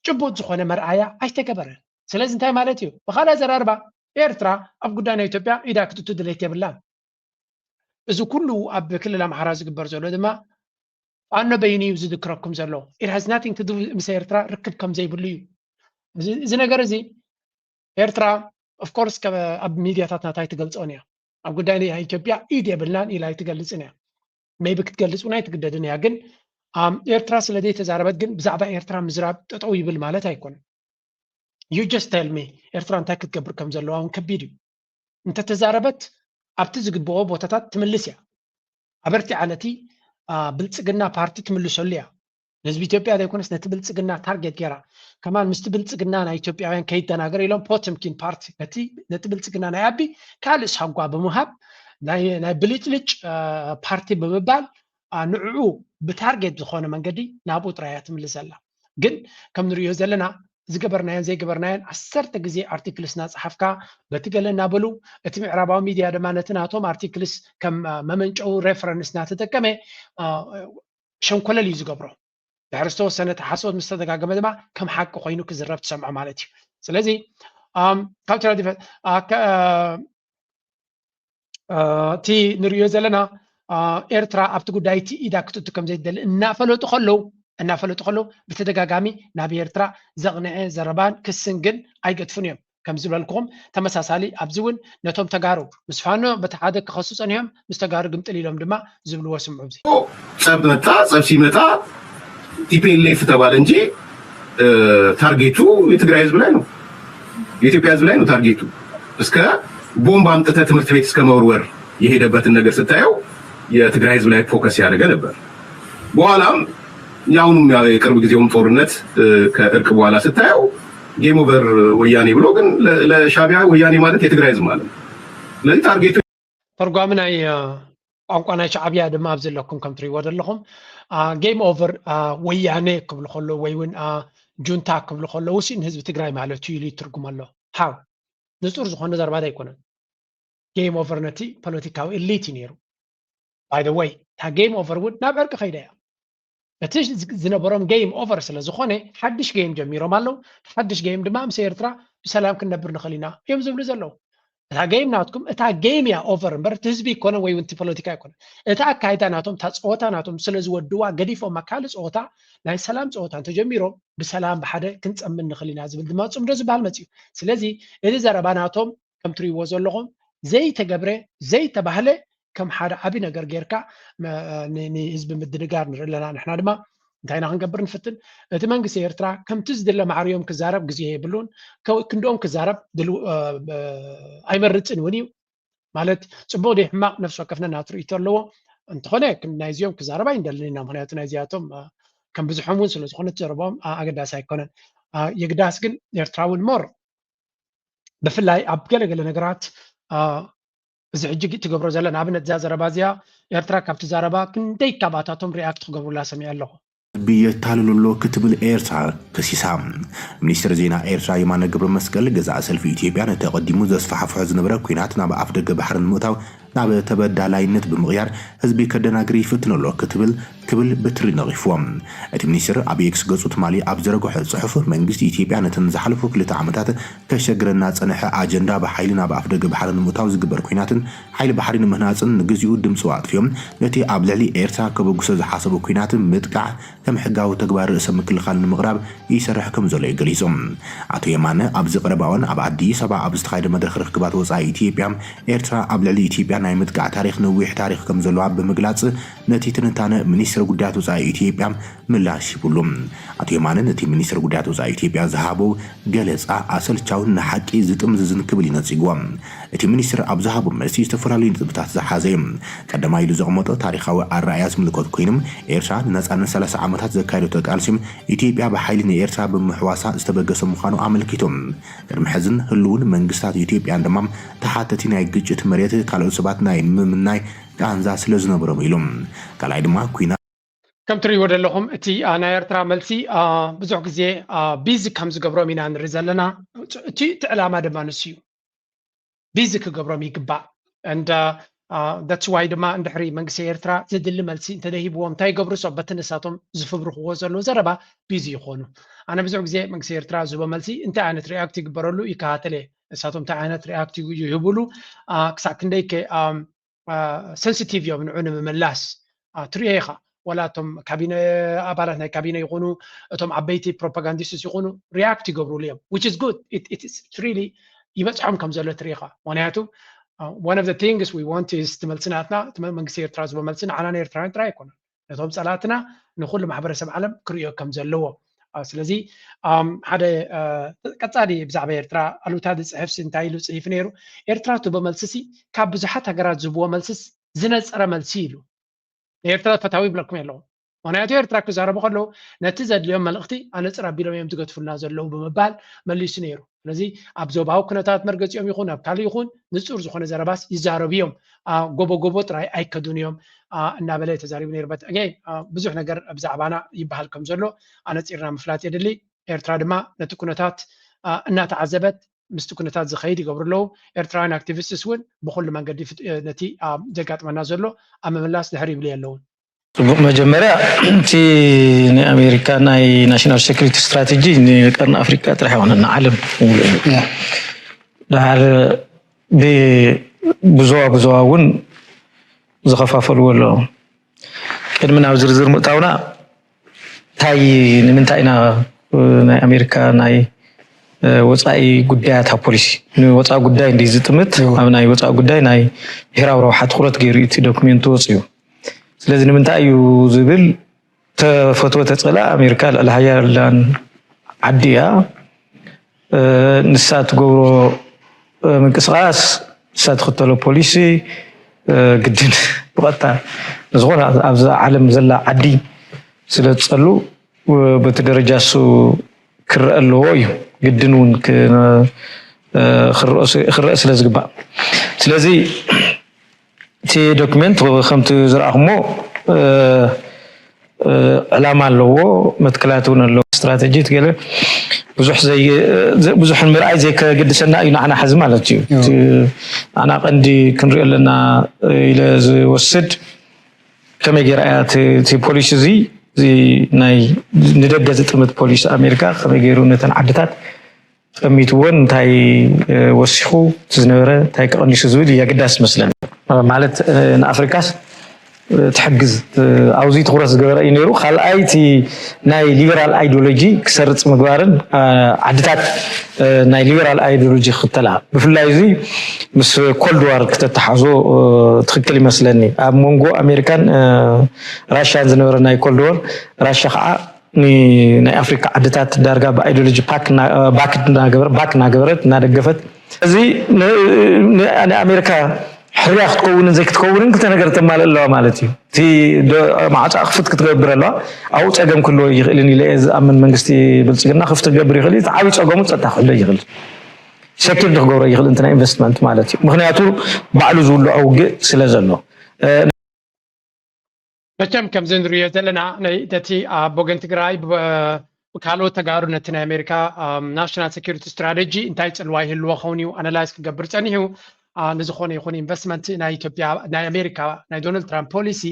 ጭቡጥ ዝኾነ መርኣያ ኣይተገበረን። ስለዚ እንታይ ማለት እዩ? ብኻልእ ኣዘራርባ ኤርትራ ኣብ ጉዳይ ናይ ኢትዮጵያ ኢዳ ክትእቱ ድሌት የብላን። እዚ ኩሉ ኣብ ክልል ኣምሓራ ዝግበር ዘሎ ድማ ፋኖ በይኑ እዩ ዝዝክረኩም ዘሎ። It has nothing to do ምስ ኤርትራ ርክብ ከም ዘይብሉ እዩ። እዚ ነገር እዚ ኤርትራ of course ኣብ ሚድያታት ናታ ኣይትገልፆን እያ። ኣብ ጉዳይ ናይ ኢትዮጵያ ኢድ የብልናን ኢላ ኣይትገልፅን እያ። maybe ክትገልፅ እውን ኣይትግደድን እያ። ግን ኤርትራ ስለ ዘይተዛረበት ግን ብዛዕባ ኤርትራ ምዝራብ ጠጠው ይብል ማለት ኣይኮነን። You just tell me ኤርትራ እንታይ ክትገብር ከም ዘለዋ እውን ከቢድ እዩ። እንተተዛረበት ኣብቲ ዝግብኦ ቦታታት ትምልስ እያ። ኣበርቲዓ ነቲ ብልፅግና ፓርቲ ትምልሰሉ እያ። ንህዝቢ ኢትዮጵያ ዘይኮነስ ነቲ ብልፅግና ታርጌት ገይራ ከማን ምስቲ ብልፅግና ናይ ኢትዮጵያውያን ከይደናገር ኢሎም ፖተምኪን ፓርቲ ነቲ ነቲ ብልፅግና ናይ ኣቢ ካልእ ሳጓ ብምሃብ ናይ ናይ ብልጭልጭ ፓርቲ ብምባል ንዕኡ ብታርጌት ዝኾነ መንገዲ ናብኡ ጥራይ እያ ትምልስ ዘላ። ግን ከም ንሪኦ ዘለና ዝገበርናዮን ዘይገበርናዮን ዓሰርተ ግዜ ኣርቲክልስ እናፀሓፍካ በቲ ገለ እናበሉ እቲ ምዕራባዊ ሚድያ ድማ ነቲ ናቶም ኣርቲክልስ ከም መመንጨዊ ሬፈረንስ እናተጠቀመ ሸንኮለል እዩ ዝገብሮ። ድሕሪ ዝተወሰነ ተሓስቦት ምስ ተደጋገመ ድማ ከም ሓቂ ኮይኑ ክዝረብ ትሰምዖ ማለት እዩ። ስለዚ ካብ ትራዲፈ እቲ ንሪኦ ዘለና ኤርትራ ኣብቲ ጉዳይ እቲ ኢዳ ክትእቱ ከም ዘይትደሊ እናፈለጡ ከለዉ እናፈለጡ ከለዉ ብተደጋጋሚ ናብ ኤርትራ ዘቕንዐ ዘረባን ክስን ግን ኣይገድፉን እዮም። ከም ዝበልኩኹም ተመሳሳሊ ኣብዚ እውን ነቶም ተጋሩ ምስ ፋኖ በቲ ሓደ ክኸሱ ጸኒሖም ምስ ተጋሩ ግምጥል ኢሎም ድማ ዝብልዎ ስምዑ። እዚ ጸብ መጣ፣ ጸብ ሲመጣ ቲፒኤልኤፍ ተባለ እንጂ ታርጌቱ የትግራይ ህዝብ ላይ ነው፣ የኢትዮጵያ ህዝብ ላይ ነው ታርጌቱ። እስከ ቦምብ አምጥተ ትምህርት ቤት እስከ መወርወር የሄደበትን ነገር ስታየው የትግራይ ህዝብ ላይ ፎከስ ያደረገ ነበር። በኋላም የአሁኑም የቅርብ ጊዜውም ጦርነት ከእርቅ በኋላ ስታየው game over ወያኔ ብሎ ግን ለሻቢያ ወያኔ ማለት የትግራይ ህዝብ ማለት ነው። ስለዚህ ታርጌቱ ተርጓሚ ናይ ቋንቋ ናይ ሻዕብያ ድማ ኣብዚ ኣለኩም ከም ትሪእዎ ዘለኹም game over ወያኔ ክብሉ ከለዉ ወይ እውን ጁንታ ክብሉ ከለዉ ሲ ንህዝቢ ትግራይ ማለት እዩ ኢሉ ይትርጉም ኣሎ። ሓው ንፁር ዝኾነ ዘረባ ኣይኮነን። Game over ነቲ ፖለቲካዊ elite እዩ ነይሩ። By the way እታ game over እውን ናብ ዕርቂ ከይዳ እያ። እቲ ዝነበሮም game over ስለ ዝኾነ ሓድሽ game ጀሚሮም ኣለዉ። ሓድሽ game ድማ ምስ ኤርትራ ብሰላም ክንነብር ንኽእል ኢና እዮም ዝብሉ ዘለዉ። እታ game ናትኩም እታ game እያ over እምበር እቲ ህዝቢ ኣይኮነን ወይ እውን እቲ ፖለቲካ ኣይኮነን። እታ ኣካይዳ ናቶም እታ ፀወታ ናቶም ስለ ዝወድዋ ገዲፎማ ካልእ ፀወታ ናይ ሰላም ፀወታ እንተጀሚሮም ብሰላም ብሓደ ክንፀምን ንኽእል ኢና ዝብል ድማ ፅምዶ ዝበሃል መፅዩ። ስለዚ እዚ ዘረባ ናቶም ከም ትሪእዎ ዘለኹም ዘይተገብረ ዘይተባህለ ከም ሓደ ዓቢ ነገር ጌርካ ንህዝቢ ምድንጋር ንርኢ ኣለና። ንሕና ድማ እንታይ ኢና ክንገብር ንፍትን? እቲ መንግስቲ ኤርትራ ከምቲ ዝድለ ማዕርዮም ክዛረብ ግዜ የብሉን። ክንድኦም ክዛረብ ኣይመርፅን እውን እዩ። ማለት ፅቡቕ ዶ ሕማቕ ነፍሲ ወከፍና ናቱ ርእይቶ ኣለዎ። እንተኾነ ናይዚኦም ክዛረብ ኣይንደልን ኢና። ምክንያቱ ናይዚኣቶም ከም ብዙሖም እውን ስለ ዝኾነ ዘረባኦም ኣገዳሲ ኣይኮነን። የግዳስ ግን ኤርትራ እውን more ብፍላይ ኣብ ገለገለ ነገራት እዚ ሕጂ ትገብሮ ዘላ ንኣብነት እዛ ዘረባ እዚኣ ኤርትራ ካብ ትዛረባ ክንደይ ካብኣታቶም react ክገብሩላ ሰሚዐ ኣለኹ። ህዝቢ የታልሉ ኣሎ ክትብል ኤርትራ ከሲሳ። ሚኒስትር ዜና ኤርትራ የማነ ገብረ መስቀል ገዛእ ሰልፊ ኢትዮጵያ ነቲ ኣቐዲሙ ዘስፋሕፍሖ ዝነበረ ኲናት ናብ ኣፍደገ ባሕሪ ንምእታው ናብ ተበዳላይነት ብምቕያር ህዝቢ ከደናግር ይፍትን ኣሎ ክትብል ክብል ብትሪ ነቒፍዎ። እቲ ሚኒስትር ኣብ ኤክስ ገጹ ትማሊ ኣብ ዘረግሖ ጽሑፍ መንግስቲ ኢትዮጵያ ነተን ዝሓለፉ ክልተ ዓመታት ከሸግረና ዝጸንሐ ኣጀንዳ ብሓይሊ ናብ ኣፍደገ ባሕሪ ንምእታው ዝግበር ኲናትን ሓይሊ ባሕሪ ንምህናጽን ንግዚኡ ድምጹ ኣጥፊኦም ነቲ ኣብ ልዕሊ ኤርትራ ከበግሶ ዝሓሰቦ ኲናት ምጥቃዕ ከም ሕጋዊ ተግባር ርእሰ ምክልኻል ንምቕራብ ይሰርሕ ከም ዘሎ እዩ ገሊጹ። ኣቶ የማነ ኣብዚ ቀረባ እዋን ኣብ ኣዲስ ኣበባ ኣብ ዝተኻየደ መድረኽ ርክባት ወጻኢ ኢትዮጵያ ኤርትራ ኣብ ልዕሊ ኢትዮጵያ ናይ ምጥቃዕ ታሪኽ ነዊሕ ታሪኽ ከም ዘለዋ ብምግላጽ፣ ነቲ ትንታነ ሚኒስትር ጉዳያት ወጻኢ ኢትዮጵያ ምላሽ ሂቡሉ። ኣቶ የማነ ነቲ ሚኒስትር ጉዳያት ወጻኢ ኢትዮጵያ ዝሃቦ ገለጻ ኣሰልቻውን ንሓቂ ዝጥምዝዝን ክብል እዩ ነጺግዎ። እቲ ሚኒስትር ኣብ ዝሃቦ መልሲ ዝተፈላለዩ ነጥብታት ዝሓዘ እዩ። ቀዳማይ ኢሉ ዘቐመጦ ታሪኻዊ ኣረኣእያ ዝምልከት ኮይኑ፣ ኤርትራ ንነጻነት ሰላሳ ዓመታት ዘካየደቶ ቃልሲ ኢትዮጵያ ብሓይሊ ንኤርትራ ብምሕዋሳ ዝተበገሰ ምዃኑ ኣመልኪቱ። ቅድሚ ሕዝን ህልውን መንግስታት ኢትዮጵያን ድማ ተሓተቲ ናይ ግጭት መሬት ካልኦት ሰባት ናይ ምምናይ ቃንዛ ስለ ዝነበሮም ኢሉ። ካልኣይ ድማ ኩና ከም ትርእይዎ ዘለኹም እቲ፣ አ፣ ናይ ኤርትራ መልሲ፣ አ፣ ብዙሕ ግዜ፣ አ፣ ቢዚ ከም ዝገብሮም ኢና ንርኢ ዘለና። እቲ፣ እቲ ዕላማ ድማ ንሱ እዩ። ቢዚ ክገብሮም ይግባእ። And that's why ድማ እንድሕሪ መንግስቲ ኤርትራ ዘድሊ መልሲ እንተደሂብዎም እንታይ ይገብሩ? So በቲ ንሳቶም ዝፍብርኽዎ ዘለዉ ዘረባ ቢዚ ይኾኑ። ኣነ ብዙሕ ግዜ መንግስቲ ኤርትራ ዝህቦ መልሲ እንታይ ዓይነት ሪኣክት ይግበረሉ ይከታተል እየ። ንሳቶም እንታይ ዓይነት ሪኣክት ይህብሉ፣ አ፣ ክሳብ ክንደይ ከ፣ አ፣ አ፣ ሴንሲቲቭ እዮም ንዑ ንምምላስ፣ አ፣ ትሪኦ ኢኻ። ዋላ እቶም ካቢነ፣ ኣባላት ናይ ካቢነ ይኹኑ፣ እቶም ዓበይቲ ፕሮፓጋንዲስትስ ይኹኑ፣ ሪያክት ይገብሩሉ እዮም። Which is good. It, it is really ይበጽሖም ከም ዘሎ ትርኢ ኢኻ። ምኽንያቱ፣ አ፣ one of the things we want is እቲ መልሲ ናትና፣ እቲ መ-፣ መንግስቲ ኤርትራ ዝቦ መልሲ ንዓና ንኤርትራውያን ጥራይ ኣይኮነን። ነቶም ጸላእትና፣ ንኹሉ ማሕበረሰብ ዓለም ክርእዮ ከም ዘለዎ። አ፣ ስለዚ፣ ኣም፣ ሓደ፣ አ፣ ቀጻሊ ብዛዕባ ኤርትራ ኣሉታ ዝጽሕፍሲ እንታይ ኢሉ ጽሒፉ ነይሩ? ኤርትራ ትቦ መልስሲ ካብ ብዙሓት ሃገራት ዝብዎ መልስስ ዝነጸረ መልሲ ኢሉ። ንኤርትራ ፈታዊ ይብለኩም የለኹም። ምኽንያቱ ኤርትራ ክዛረቡ ከለዉ ነቲ ዘድልዮም መልእኽቲ ኣነጽር ኣቢሎም እዮም ዝገድፉልና ዘለዉ ብምባል መሊሱ ነይሩ። ስለዚ ኣብ ዞባዊ ኩነታት መርገጺኦም ይኹን ኣብ ካልእ ይኹን ንጹር ዝኾነ ዘረባስ ይዛረቡ እዮም። አ፣ ጎቦ ጎቦ ጥራይ ኣይከዱን እዮም፣ አ፣ እናበለ ተዛሪቡ ነይሩ። But again፣ አ፣ ብዙሕ ነገር ብዛዕባና ይበሃል ከም ዘሎ ኣነጺርና ምፍላጥ የድሊ። ኤርትራ ድማ ነቲ ኩነታት፣ አ፣ እናተዓዘበት ምስቲ ኩነታት ዝኸይድ ይገብሩ ኣለዉ። ኤርትራውያን ኣክቲቪስትስ እውን ብኹሉ መንገዲ ፍት-፣ ነቲ፣ አ፣ ዘጋጥመና ዘሎ ኣብ ምምላስ ድሕር ይብሉ የለውን። ጽቡቕ፣ መጀመርያ እቲ ናይ ኣሜሪካ ናይ ናሽናል ሴኩሪቲ ስትራቴጂ ንቀርኒ ኣፍሪቃ ጥራሕ ኣይኮነን፣ ንዓለም ሙሉእ እዩ። ያ። ድሓር ብ-፣ ብዞባ ብዞባ እውን ዝኸፋፈልዎ ኣለዉ። ቅድሚ ናብ ዝርዝር ምእታውና እንታይ፣ ንምንታይ ኢና፣ እ፣ ናይ ኣሜሪካ ናይ፣ እ፣ ወጻኢ ጉዳያት ፖሊሲ ንወጻኢ ጉዳይ እንዲ ዝጥምት እዎ። ኣብ ናይ ወጻኢ ጉዳይ ናይ ብሔራዊ ረብሓ ትኹረት ገይሩ እቲ ዶክሜንት ወጽኡ። ስለዚ ንምንታይ እዩ ዝብል ተፈትወ ተጸላ ኣሜሪካ ልዕሊ ሓያላን ዓዲ እያ። እ፣ ንሳ ትገብሮ፣ እ፣ ምንቅስቓስ፣ ንሳ ትኽተሎ ፖሊሲ፣ እ፣ ግድን ብቐጥታ ንዝኾነ ኣብዛ ዓለም ዘላ ዓዲ ስለ ዝጸሉ፣ እ፣ በቲ ደረጃ እሱ ክረአ ኣለዎ እዩ። ግድን እውን ክ-፣ እ፣ ክረአ ስ-፣ ክረአ ስለ ዝግባእ። ስለዚ እቲ ዶክሜንት ከምቲ ዝረኣኹሞ፣ እ፣ እ፣ ዕላማ ኣለዎ፣ መትከላት እውን ኣለዎ፣ ስትራተጂት ገለ ብዙሕ ዘይ-፣ እ፣ ብዙሕ ንምርኣይ ዘይከግድሰና እዩ ንዓና ሕዚ ማለት እዩ። እዎ። እቲ ንዓና ቀንዲ ክንሪኦ ኣለና ኢለ ዝወስድ ከመይ ገይራ እያ እቲ፣ እቲ ፖሊሲ እዚ፣ እዚ ናይ ንደገ ዝጥምት ፖሊሲ ኣሜሪካ ከመይ ገይሩ ነተን ዓድታት ጠሚትዎን እንታይ፣ እ፣ ወሲኹ እቲ ዝነበረ እንታይ ቀኒሱ ዝብል እዩ ኣገዳሲ መስለኒ። ማለት፣ እ፣ ንኣፍሪካስ፣ እ፣ ትሕግዝ፣ እ፣ ኣብዚ ትኹረት ዝገበረ እዩ ነይሩ። ካልኣይ እቲ ናይ ሊበራል ኣይዲዮሎጂ ክሰርጽ ምግባርን፣ እ፣ ዓድታት፣ እ፣ ናይ ሊበራል ኣይዲዮሎጂ ክኽተላ። ብፍላይ እዚ ምስ ኮልድ ዋር ክተተሓዞ፣ እ፣ ትኽክል ይመስለኒ። ኣብ መንጎ ኣሜሪካን፣ እ፣ ራሽያን ዝነበረ ናይ ኮልድ ዋር፣ ራሽያ ከዓ ን-፣ ናይ ኣፍሪካ ዓድታት ዳርጋ ብኣይዲዮሎጂ ፓክ እና-፣ ባክ እናገበረ-፣ ባክ እናገበረት እናደገፈት፣ እዚ ን-፣ ን-፣ ንኣሜሪካ ሕርያ ክትከውንን ዘይክትከውንን ክልተ ነገር ተማልእ ኣለዋ ማለት እዩ። እቲ ዶ-፣ ማዕፃ ክፍት ክትገብር ኣለዋ። ኣብኡ ፀገም ክህልዎ ይኽእልን ኢለ እየ ዝኣምን። መንግስቲ ብልፅግና ክፍት ክገብር ይኽእል እዩ። እቲ ዓብዪ ፀገሙ ፀጥታ ክህሎ ይኽእል፣ ሴኪርድ ክገብሮ ይኽእል፣ እንተ ናይ ኢንቨስትመንት ማለት እዩ። ምኽንያቱ ባዕሉ ዝውልዖ ውግእ ስለ ዘሎ። እ፣ መቸም ከምዚ ንሪኦ ዘለና ናይ፣ ነቲ ኣብ ወገን ትግራይ ብ-፣ ብካልኦት ተጋሩ ነቲ ናይ ኣሜሪካ፣ ኣም፣ ናሽናል ሴኪሪቲ ስትራቴጂ እንታይ ጽልዋ ይህልዎ ኸውን እዩ ኣናላይዝ ክገብር ጸኒሑ። ኣ፣ ንዝኾነ ይኹን ኢንቨስትመንት ናይ ኢትዮጵያ፣ ናይ ኣሜሪካ ናይ ዶናልድ ትራምፕ ፖሊሲ፣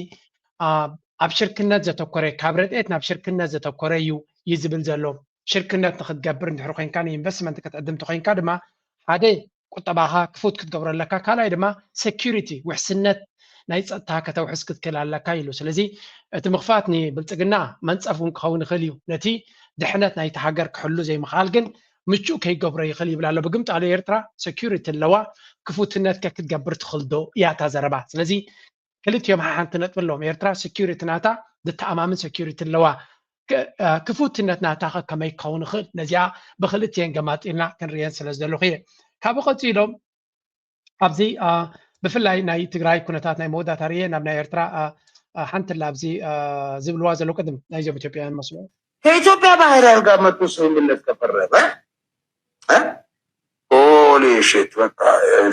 ኣ፣ ኣብ ሽርክነት ዘተኮረ፣ ካብ ረድኤት ናብ ሽርክነት ዘተኮረ እዩ፣ እዩ ዝብል ዘሎ። ሽርክነት ንክትገብር እንድሕሪ ኮይንካ፣ ንኢንቨስትመንት ክትዕድም ተኮይንካ ድማ ሓደ ቁጠባኻ ክፉት ክትገብሮ ኣለካ፣ ካልኣይ ድማ ሴኪሪቲ፣ ውሕስነት ናይ ጸጥታ ከተውሕስ ክትክእል ኣለካ ኢሉ። ስለዚ እቲ ምኽፋት ንብልጽግና መንጸፍ እውን ክኸውን ይኽእል እዩ። ነቲ ድሕነት ናይቲ ሃገር ክሕሉ ዘይምኽኣል ግን ምቹእ ከይገብሮ ይኽእል ይብል ኣሎ። ብግምጣሉ ኤርትራ ሴኩሪቲ ኣለዋ፣ ክፉትነት ከ ክትገብር ትኽእል ዶ እያ እታ ዘረባ። ስለዚ ክልቲኦም ሓሓንቲ ነጥቢ ኣለዎም። ኤርትራ ሴኩሪቲ ናታ ዘተኣማምን ሴኩሪቲ ኣለዋ። ክ- እ፣ ክፉትነት ናታ ከ ከመይ ክኸውን ይኽእል? ነዚኣ ብክልቲኤን ገማጢልና ክንርእየን ስለ ዝደለኹ እየ። ካብኡ ቀጺሎም ኣብዚ እ፣ ብፍላይ ናይ ትግራይ ኩነታት ናይ መወዳእታ ርእየ ናብ ናይ ኤርትራ እ፣ እ፣ ሓንቲ ኣላ ኣብዚ እ፣ ዝብልዋ ዘለዉ ቅድም ናይዞም ኢትዮጵያውያን መስሎ ከኢትዮጵያ ባህር ኃይል ጋር መጥቶ ስምምነት ከፈረመ እ? ሆሊ ሽት በቃ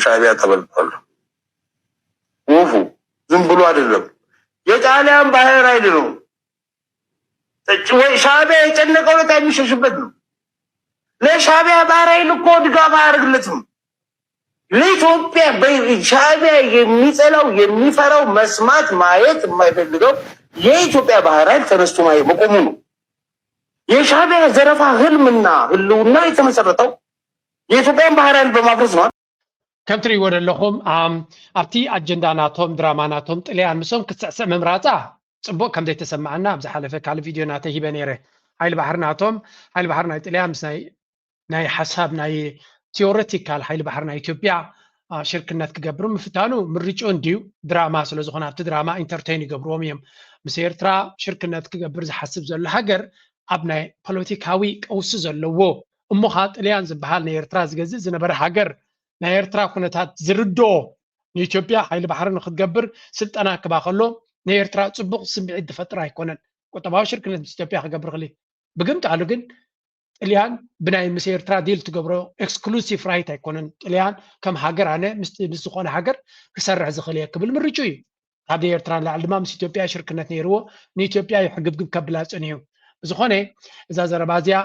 ሻዕቢያ ተበልቷል። ውፉ ዝም ብሎ አይደለም። የጣሊያን ባህር ኃይል ነው ወይ ሻዕቢያ የጨነቀው ዕለት የሚሸሽበት ነው። ለሻዕቢያ ባህር ኃይል እኮ ድጋፍ አያደርግለትም። ለኢትዮጵያ በ- ሻዕቢያ የሚጠላው የሚፈራው መስማት ማየት የማይፈልገው የኢትዮጵያ ባህር ኃይል ተነስቶ ማየት መቆሙ ነው። የሻዕቢያ ዘረፋ ህልምና ህልውና የተመሰረተው የኢትዮጵያን ባህር ኃይል በማፍረስ ነው። ከም ትርእይዎ ዘለኹም ኣም፣ ኣብቲ ኣጀንዳ ናቶም ድራማ ናቶም ጥልያን ምስኦም ክትስዕስዕ ምምራፃ ፅቡቅ ከም ዘይተሰማዓና ኣብ ዝሓለፈ ካልእ ቪድዮ ናተይ ሂበ ነይረ። ሓይሊ ባሕሪ ናቶም ሓይሊ ባሕሪ ናይ ጥልያን ምስ ናይ ናይ ሓሳብ ናይ ቲዮሬቲካል ሓይሊ ባሕሪ ናይ ኢትዮጵያ አ፣ ሽርክነት ክገብሩ ምፍታኑ ምርጭኡ እንድዩ። ድራማ ስለ ዝኾነ ኣብቲ ድራማ ኢንተርቴን ይገብርዎም እዮም። ምስ ኤርትራ ሽርክነት ክገብር ዝሓስብ ዘሎ ሃገር ኣብ ናይ ፖለቲካዊ ቀውሲ ዘለዎ እሞ ኸዓ ጥልያን ዝበሃል ንኤርትራ ዝገዝእ ዝነበረ ሃገር ናይ ኤርትራ ኩነታት ዝርድኦ ንኢትዮጵያ ሓይሊ ባሕሪ ንክትገብር ስልጠና ክባ ከሎ ንኤርትራ ፅቡቅ ስምዒት ዝፈጥር ኣይኮነን። ቁጠባዊ ሽርክነት ምስ ኢትዮጵያ ክገብር ክሊ ብግምጣሉ ግን ጥልያን ብናይ ምስ ኤርትራ ዲል ትገብሮ ኤክስክሉሲቭ ራይት ኣይኮነን። ጥልያን ከም ሃገር ኣነ ምስ ምስ ዝኾነ ሃገር ክሰርሕ ዝኽእል እየ ክብል ምርጩ እዩ። ካብ ኤርትራ ንላዕሊ ድማ ምስ ኢትዮጵያ ሽርክነት ነይርዎ ንኢትዮጵያ እዩ ሕግብግብ ከብላ ጽንዩ። ብዝኾነ እዛ ዘረባ እዚኣ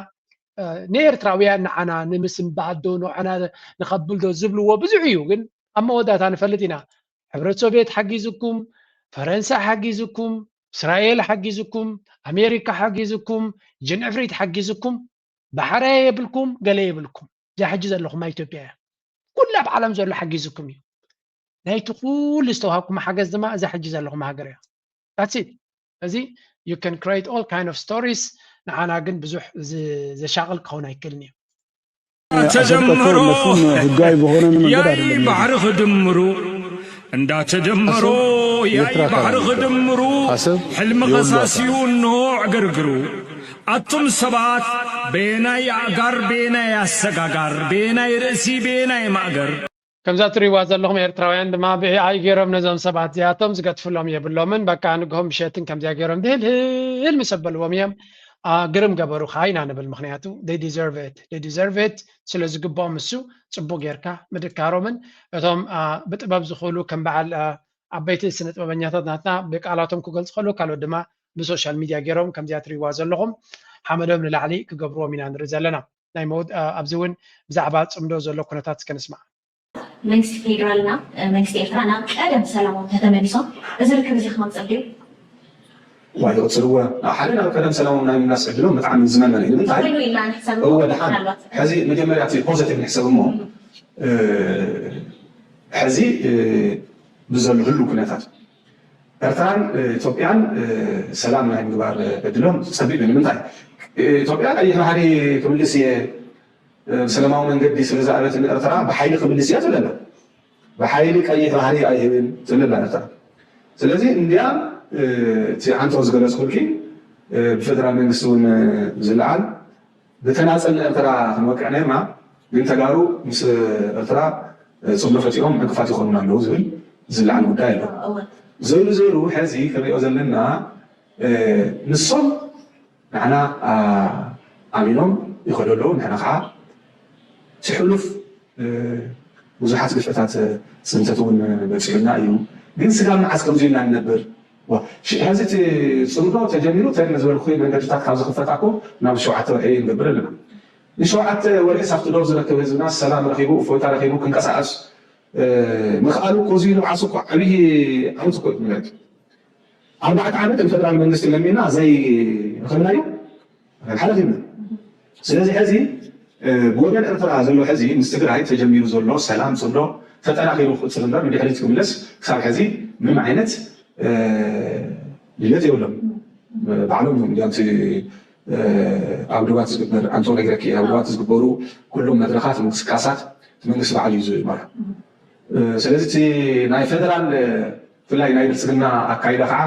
እ፣ ንኤርትራውያን ንዓና ንምስንባድ ዶ ንዓና ንኸብል ዶ ዝብልዎ ብዙሕ እዩ። ግን ኣብ መወዳእታ ንፈልጥ ኢና። ሕብረት ሶቪየት ሓጊዝኩም፣ ፈረንሳ ሓጊዝኩም፣ እስራኤል ሓጊዝኩም፣ ኣሜሪካ ሓጊዝኩም፣ ጅን ዕፍሪት ሓጊዝኩም፣ ባሕሪ የብልኩም፣ ገለ የብልኩም። እዛ ሕጂ ዘለኹማ ኢትዮጵያ እያ። ኩላ ኣብ ዓለም ዘሎ ሓጊዝኩም እዩ። ናይቲ ኩሉ ዝተዋሃብኩም ሓገዝ ድማ እዛ ሕጂ ዘለኹማ ሃገር እያ። That's it። እዚ you can create all kind of stories ንዓና ግን ብዙሕ ዝ- ዘሻቕል ክኸውን ኣይክእልን እዩ። ተጀመሮ ህጋዊ በሆነ መንገድ ያይ አይደለም። ባሕሪ ክድምሩ እንዳተጀመሮ አሰብ ያይ የኤርትራ አካል ባሕሪ ነው። ክድምሩ አሰብ ሕልሚ የወሎ ከሳሲዩ እንሆ ዕግርግሩ ኣቱም ሰባት በየናይ ኣእጋር በየናይ ኣሰጋጋር በየናይ ርእሲ በየናይ ማእገር ከምዛ ትሪእዋ ዘለኹም ኤርትራውያን ድማ ብኤኣይ ገይሮም ነዞም ሰባት እዚኣቶም ዝገድፍሎም የብሎምን። በቃ ንግሆም ምሸትን ከምዚኣ ገይሮም ድህልህል ምስ ኣበልዎም እዮም። አ፣ ግርም ገበሩ ከዓ ኢና ንብል። ምክንያቱ they deserve it፣ they deserve it ስለ ዝግብኦም እሱ ጽቡቅ ጌርካ ምድካሮምን እቶም አ፣ ብጥበብ ዝኽእሉ ከም በዓል አ፣ ዓበይቲ ስነ ጥበበኛታት ናትና ብቃላቶም ክገልጹ ከለዉ ካልኦት ድማ ብሶሻል ሚድያ ገይሮም ከምዚኣ ትሪእዋ ዘለኹም ሓመዶም ንላዕሊ ክገብርዎም ኢና ንርኢ ዘለና። ናይ መወድ አ፣ ኣብዚ እውን ብዛዕባ ጽምዶ ዘሎ ኩነታት እስከ ንስማዕ። መንግስቲ ፌዴራልና መንግስቲ ኤርትራ ናብ ቀደም ሰላሞም ተተመሊሶም እዚ ርክብ እዚ ክመፅእ ድዩ? ዋይ ይቕፅልዎ ናብ ሓደ ናብ ቀደም ሰላሞም ናይ ምምላስ ዕድሎም ብጣዕሚ ዝመንመን እዩ። ንምንታይ? ኮይኑ ኢልና ንሕሰብ እወ ድሓን ምናልባት ሕዚ መጀመርያ እቲ ፖዘቲቭ ንሕሰብ እሞ እ፣ ሕዚ እ፣ ብዘሎ ህሉ ኩነታት ኤርትራን እ፣ ኢትዮጵያን እ፣ ሰላም ናይ ምግባር እ፣ ዕድሎም ፀቢብ እዩ። ንምንታይ? እ፣ ኢትዮጵያ ቀይሕ ባሕሪ ክምልስ እየ እ፣ ብሰላማዊ መንገዲ ስለ ዝኣበትኒ ኤርትራ ብሓይሊ ክምልስ እየ ትብለና። ብሓይሊ ቀይሕ ባሕሪ ኣይህብን ትብለና ኤርትራ። ስለዚ እንዲያ እ፣ እቲ ዓንቶ ዝገለፅኩልኪ እ፣ ብፌደራል መንግስቲ እውን እ፣ ዝለዓል ብተናፀል ንኤርትራ ክንወቅዕ ነርና፣ ግን ተጋሩ ምስ ኤርትራ እ፣ ፅምዶ ፈጢሮም ዕንቅፋት ይኾኑና ኣለዉ ዝብል ዝለዓል ጉዳይ ኣሎ። እወ ዘይሩ ዘይሩ ሕዚ ክንሪኦ ዘለና እ፣ ንሶም ንሕና ኣ፣ ኣሚኖም ይኸዱ ኣለዉ። ንሕና ከዓ እቲ ሕሉፍ እ፣ ብዙሓት ግፍዕታት እ፣ ፅንተት እውን በፂሑና እዩ። ግን ስጋብ መዓስ ከምዚ ኢልና ንነብር? ዋ፣ ሽ- ሕዚ እቲ ፅምዶ ተጀሚሩ ተን ዝበልኩ መንገድታት ካብ ዝኽፈት ኣኮ ናብ ሸውዓተ ወርሒ ንገብር ኣለና። ንሸውዓተ ወርሒ ሳብቲ ዶብ ዝረክብ ህዝብና ሰላም ረኺቡ እፎይታ ረኺቡ ክንቀሳቀስ እ፣ ምኽኣሉ እኮ እዚ ንባዕሱ እኮ ዓብዪ ዓወት እኮ እዩ ማለት እዩ። ኣርባዕተ ዓመት ንፌደራል መንግስቲ ለሚና ዘይረኸብናዮ ሓላፊና። ስለዚ ሕዚ እ፣ ብወገን ኤርትራ ዘሎ ሕዚ ምስ ትግራይ ተጀሚሩ ዘሎ ሰላም ፅምዶ ተጠናኺሩ ክቕፅል እምበር ንድሕሪት ክምለስ ክሳብ ሕዚ ምንም ዓይነት እ፣ ድልየት የብሎም። ባዕሎም እዮም እንዲያም እቲ ኣብ ዶባት ዝግበር ኣንቶ ነግረኪ ኣብ ዶባት ዝግበሩ ኩሎም መድረኻት ምንቅስቃሳት መንግስቲ ባዕሉ እዩ ዝመርሑ። ስለዚ እቲ ናይ ፌደራል ብፍላይ ናይ ብልፅግና ኣካይዳ ከዓ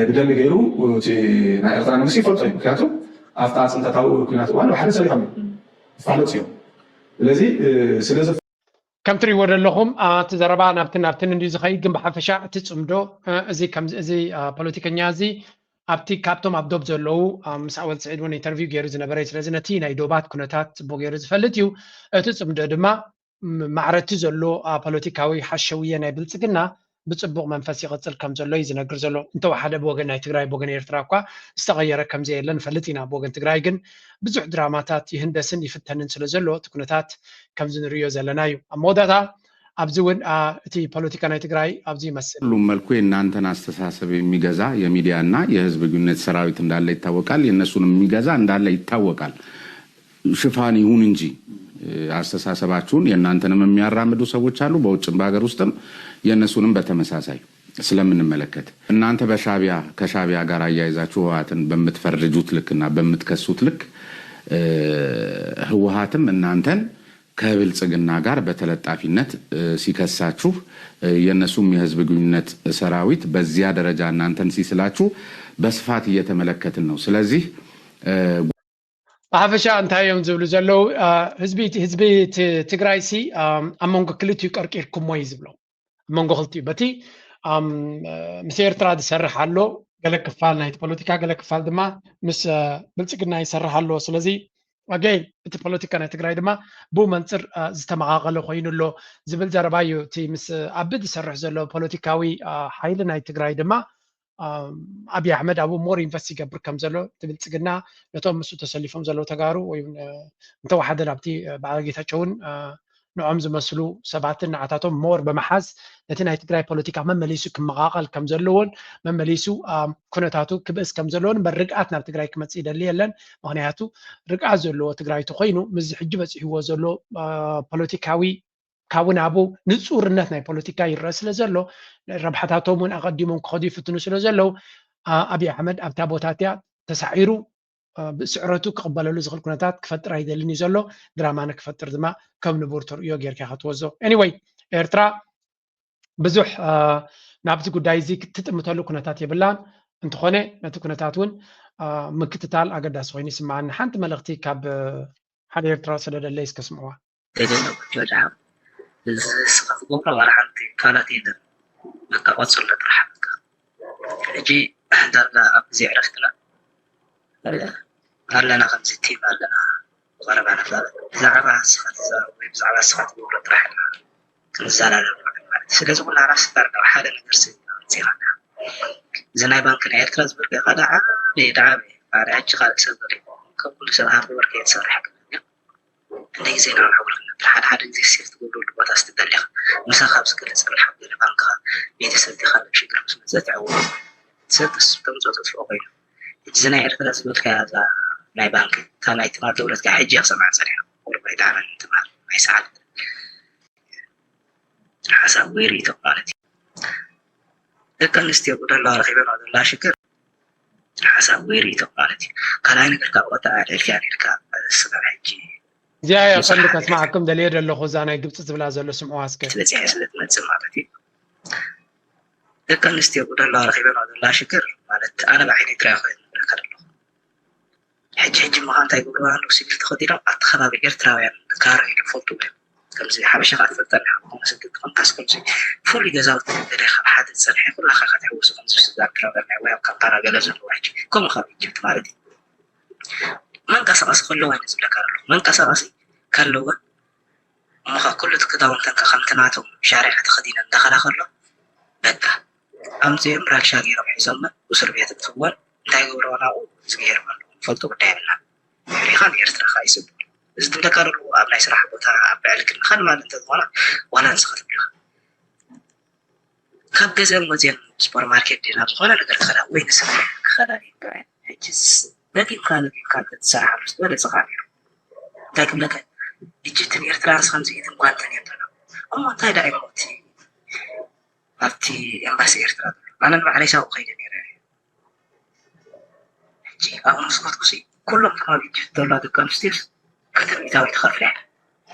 ብደሚ ገይሩ እቲ ናይ ኤርትራ መንግስቲ ይፈልጦ እዩ። ምክንያቱ ኣብታ ፅንተታዊ ኩናት እዋን ብሓደ ሰሪሖም እዮም ይፋለጡ እዮም። ስለዚ ስለዚ ከም ትሪእዎ ዘለኹም እቲ ዘረባ ናብትን ናብትን እንድዩ ዝኸይድ፣ ግን ብሓፈሻ እቲ ፅምዶ እዚ ፖለቲከኛ እዚ ኣብቲ ካብቶም ኣብ ዶብ ዘለዉ ምስ ኣወል ስዒድ እውን ኢንተርቪው ገይሩ ዝነበረ እዩ። ስለዚ ነቲ ናይ ዶባት ኩነታት ፅቡቅ ገይሩ ዝፈልጥ እዩ። እቲ ፅምዶ ድማ ማዕረቲ ዘሎ ፖለቲካዊ ሓሸውየ ናይ ብልፅግና ብፅቡቅ መንፈስ ይቕፅል ከም ዘሎ እዩ ዝነግር ዘሎ። እንተወሓደ ብወገን ናይ ትግራይ ብወገን ኤርትራ እኳ ዝተቐየረ ከም ዘየለ ንፈልጥ ኢና። ብወገን ትግራይ ግን ብዙሕ ድራማታት ይህንደስን ይፍተንን ስለ ዘሎ እቲ ኩነታት ከምዚ ንርእዮ ዘለና እዩ። ኣብ መወዳእታ ኣብዚ እውን እቲ ፖለቲካ ናይ ትግራይ ኣብዚ ይመስል። ሁሉም መልኩ የእናንተን አስተሳሰብ የሚገዛ የሚዲያና የህዝብ ግንኙነት ሰራዊት እንዳለ ይታወቃል። የእነሱንም የሚገዛ እንዳለ ይታወቃል። ሽፋን ይሁን እንጂ አስተሳሰባችሁን የእናንተንም የሚያራምዱ ሰዎች አሉ፣ በውጭም በሀገር ውስጥም የእነሱንም በተመሳሳይ ስለምንመለከት እናንተ በሻቢያ ከሻቢያ ጋር አያይዛችሁ ህወሓትን በምትፈርጁት ልክና በምትከሱት ልክ ህወሓትም እናንተን ከብልጽግና ጋር በተለጣፊነት ሲከሳችሁ የእነሱም የህዝብ ግንኙነት ሰራዊት በዚያ ደረጃ እናንተን ሲስላችሁ በስፋት እየተመለከትን ነው። ስለዚህ ብሓፈሻ እንታይ እዮም ዝብሉ ዘለዉ? ህዝቢ ህዝቢ ትግራይ ሲ ኣብ መንጎ ክልቲኡ ቀርቂርኩሞ እዩ ዝብሎ። ኣብ መንጎ ክልቲኡ በቲ ምስ ኤርትራ ዝሰርሕ ኣሎ ገለ ክፋል ናይቲ ፖለቲካ፣ ገለ ክፋል ድማ ምስ ብልፅግና ይሰርሕ ኣሎ። ስለዚ ኣገይ እቲ ፖለቲካ ናይ ትግራይ ድማ ብኡ መንፅር ዝተመቓቐለ ኮይኑ ኣሎ ዝብል ዘረባ እዩ። እቲ ምስ ኣቢ ዝሰርሕ ዘሎ ፖለቲካዊ ሓይሊ ናይ ትግራይ ድማ ኣብይ ኣሕመድ ኣብኡ ሞር ኢንቨስት ይገብር ከም ዘሎ እቲ ብልፅግና ነቶም ምስኡ ተሰሊፎም ዘለዉ ተጋሩ ወይ እንተወሓደ ናብቲ በዓል ጌታቸውን ንዖም ዝመስሉ ሰባትን ንዓታቶም ሞር ብምሓዝ ነቲ ናይ ትግራይ ፖለቲካ መመሊሱ ክመቓቐል ከም ዘለዎን መመሊሱ ኩነታቱ ክብእስ ከም ዘለዎን እምበር ርግኣት ናብ ትግራይ ክመፅእ ይደሊ የለን። ምክንያቱ ርግኣት ዘለዎ ትግራይ ተኮይኑ ምስዚ ሕጂ በፂሕዎ ዘሎ ፖለቲካዊ ካብኡ ናብኡ ንፁርነት ናይ ፖለቲካ ይረአ ስለ ዘሎ ረብሓታቶም እውን ኣቐዲሞም ክኸዱ ይፍትኑ ስለ ዘለዉ ኣብይ ኣሕመድ ኣብታ ቦታ እቲኣ ተሳዒሩ ብስዕረቱ ክቕበለሉ ዝኽእል ኩነታት ክፈጥር ኣይደልን እዩ ዘሎ። ድራማ ንክፈጥር ድማ ከም ንቡር ተርእዮ ጌርካ ክትወዞ። Anyway ኤርትራ ብዙሕ ናብዚ ጉዳይ እዚ ክትጥምተሉ ኩነታት የብላን። እንተኾነ ነቲ ኩነታት እውን ምክትታል ኣገዳሲ ኮይኑ ይስምዓኒ። ሓንቲ መልእኽቲ ካብ ሓደ ኤርትራዊ ሰደደለይ እስከ ስምዕዋ። ተገለቁ ጆጃ እዚ ስኻ ትገብሮ ዋላ ሓንቲ ካልኣት የለን። በቃ ቆጽሎ ጥራሕ በቃ ሕጂ ዳርጋ ኣብ ግዜ ዕረፍትና ኣለና ከምዚ ቲም ኣለና። ዘረባ ንዛረብ ብዛዕባ ንስኻ ትዛረብ ወይ ብዛዕባ ንስኻ ትገብሮ ጥራሕ ኢና ክንዘራረብ ንውዕል ማለት እዩ። ስለዚ ኩላና ስታር ናብ ሓደ ነገር ስኢና መፂኻና። እዚ ናይ ባንክ ናይ ኤርትራ ዝበልካዮ ከዓ ደዓ ዓበየ ደዓ ዓበየ ኣነ ሕጂ ካልእ ሰብ ገለ ይኸውን ከም ኩሉ ሰብ ሃርድ ወርክ እየ ዝሰርሕ ግን እንደ ግዜ ንዓና ውልቅነት ሓደ ሓደ ግዜ ሴፍ ትገብረሉ ቦታ ስትደሊ ኢኻ። ምሳኻ ኣብ ዝገልፅ መልሓም ገለ ባንክኻ ቤተሰብ ዲኻ ናብ ሽግር ምስ መፀ ትዕውት ትሰጥስ ተምፅኦ ተጥፍኦ ኮይኑ እዚ ናይ ኤርትራ ዝበልካያ እዛ ናይ ባንክ እታ ናይ ትማል ተብለት ከዓ ሕጂ እያ ክሰምዓ ፀኒሐ ቁርብ ኣይጠዓመን ትማል ኣይሰዓል ሓሳብ ወይ ርእይቶ ማለት እዩ። ደቂ ኣንስትዮ ጉደላ ረኺበን ዘለዋ ሽግር ሓሳብ ወይ ርእይቶ ማለት እዩ። ካልኣይ ነገር ካብ ወታ ኣልዕልካ ነርካ ስጋብ ሕጂ እዚኣ እያ ቀንዲ ከስማዓኩም ደልየ ዘለኹ እዛ ናይ ግብፂ ዝብላ ዘሎ ስምዕዋ እስከ። በፂሐ ስለ ትመፅእ ማለት እዩ። ደቂ ኣንስትዮ ጉደላ ረኺበን ዘለዋ ሽግር ማለት ኣነ ብዓይነይ ጥራይ ኮይኑ ንብረካ ዘለኹ ሕጂ ሕጂ ምኻ እንታይ ይገብሩ ኣለዉ ሲቪል ተኸዲኖም ኣብቲ ከባቢ ኤርትራውያን ካሮ ኢሉ ፎቶ ብለ ከምዚ ሓበሻ ከዓ ትፈልጠና ኢኻ ዝኾነ ስደት ትኾንካስ ከምዚ ፍሉይ ገዛውቲ ገለ ካብ ሓደ ዝፀንሐ ኩላኻ ኢኻ ትሕውሱ ከምዚ ስጋ ኤርትራውያን ናይ ወይ ኣብ ካምፓላ ገለ ዘለዉ ሕጂ ከምኡ ካብ ኢጅፕት ማለት እዩ መንቀሳቐሲ ከለዋ ኢለ ዝብለካ ዘለኹ መንቀሳቐሲ ከለዋ እሞ ካብ ኩሉ እቲ ክዳውንተን ከ ከምቲ ናቶም ሻሪዓ ተኸዲነን እንዳኸዳ ከሎ በቃ ኣምፅኦም ራክሻ ገይሮም ሒዞመን እስር ቤት እትወን እንታይ ገብረኦ ናብኡ ዝገይሮም ኣለዉ ንፈልጦ ጉዳይ የብልና ሪኻ ንኤርትራ ከዓ ይፅብቅ እዚ ትብለካ ደለዉ ኣብ ናይ ስራሕ ቦታ ኣብ ብዕልክልኻን ማለት እንተዝኾና ዋላ ንስኻ ትብልኻ ካብ ገዝአን ወፅየን ሱፐርማርኬት ድየ ናብ ዝኾነ ነገር ክኸዳ ወይ ንስራሕ ክኸዳ ድየ ሕጂ ደጊምካ ደጊምካ እንተትሰርሓሉ ዝበለፀ ከዓ ነይሩ እንታይ ክብለካ ሕጂ እቲ ንኤርትራ ንስኻ ምፅኢትን ጓንተን እዮም ዘለዉ እሞ እንታይ ደኣ እሞ እቲ ኣብቲ ኤምባሲ ኤርትራ ዘሎ ኣነ ንባዕለይ ሳብኡ ከይደ ነይረ ሕጂ ኣብኡ ምስ ከድኩሲ ኩሎም ተማሪት ዘለዋ ደቂ ኣንስትዮስ ክልተ ሚእታዊ ትኸፍላ እያ።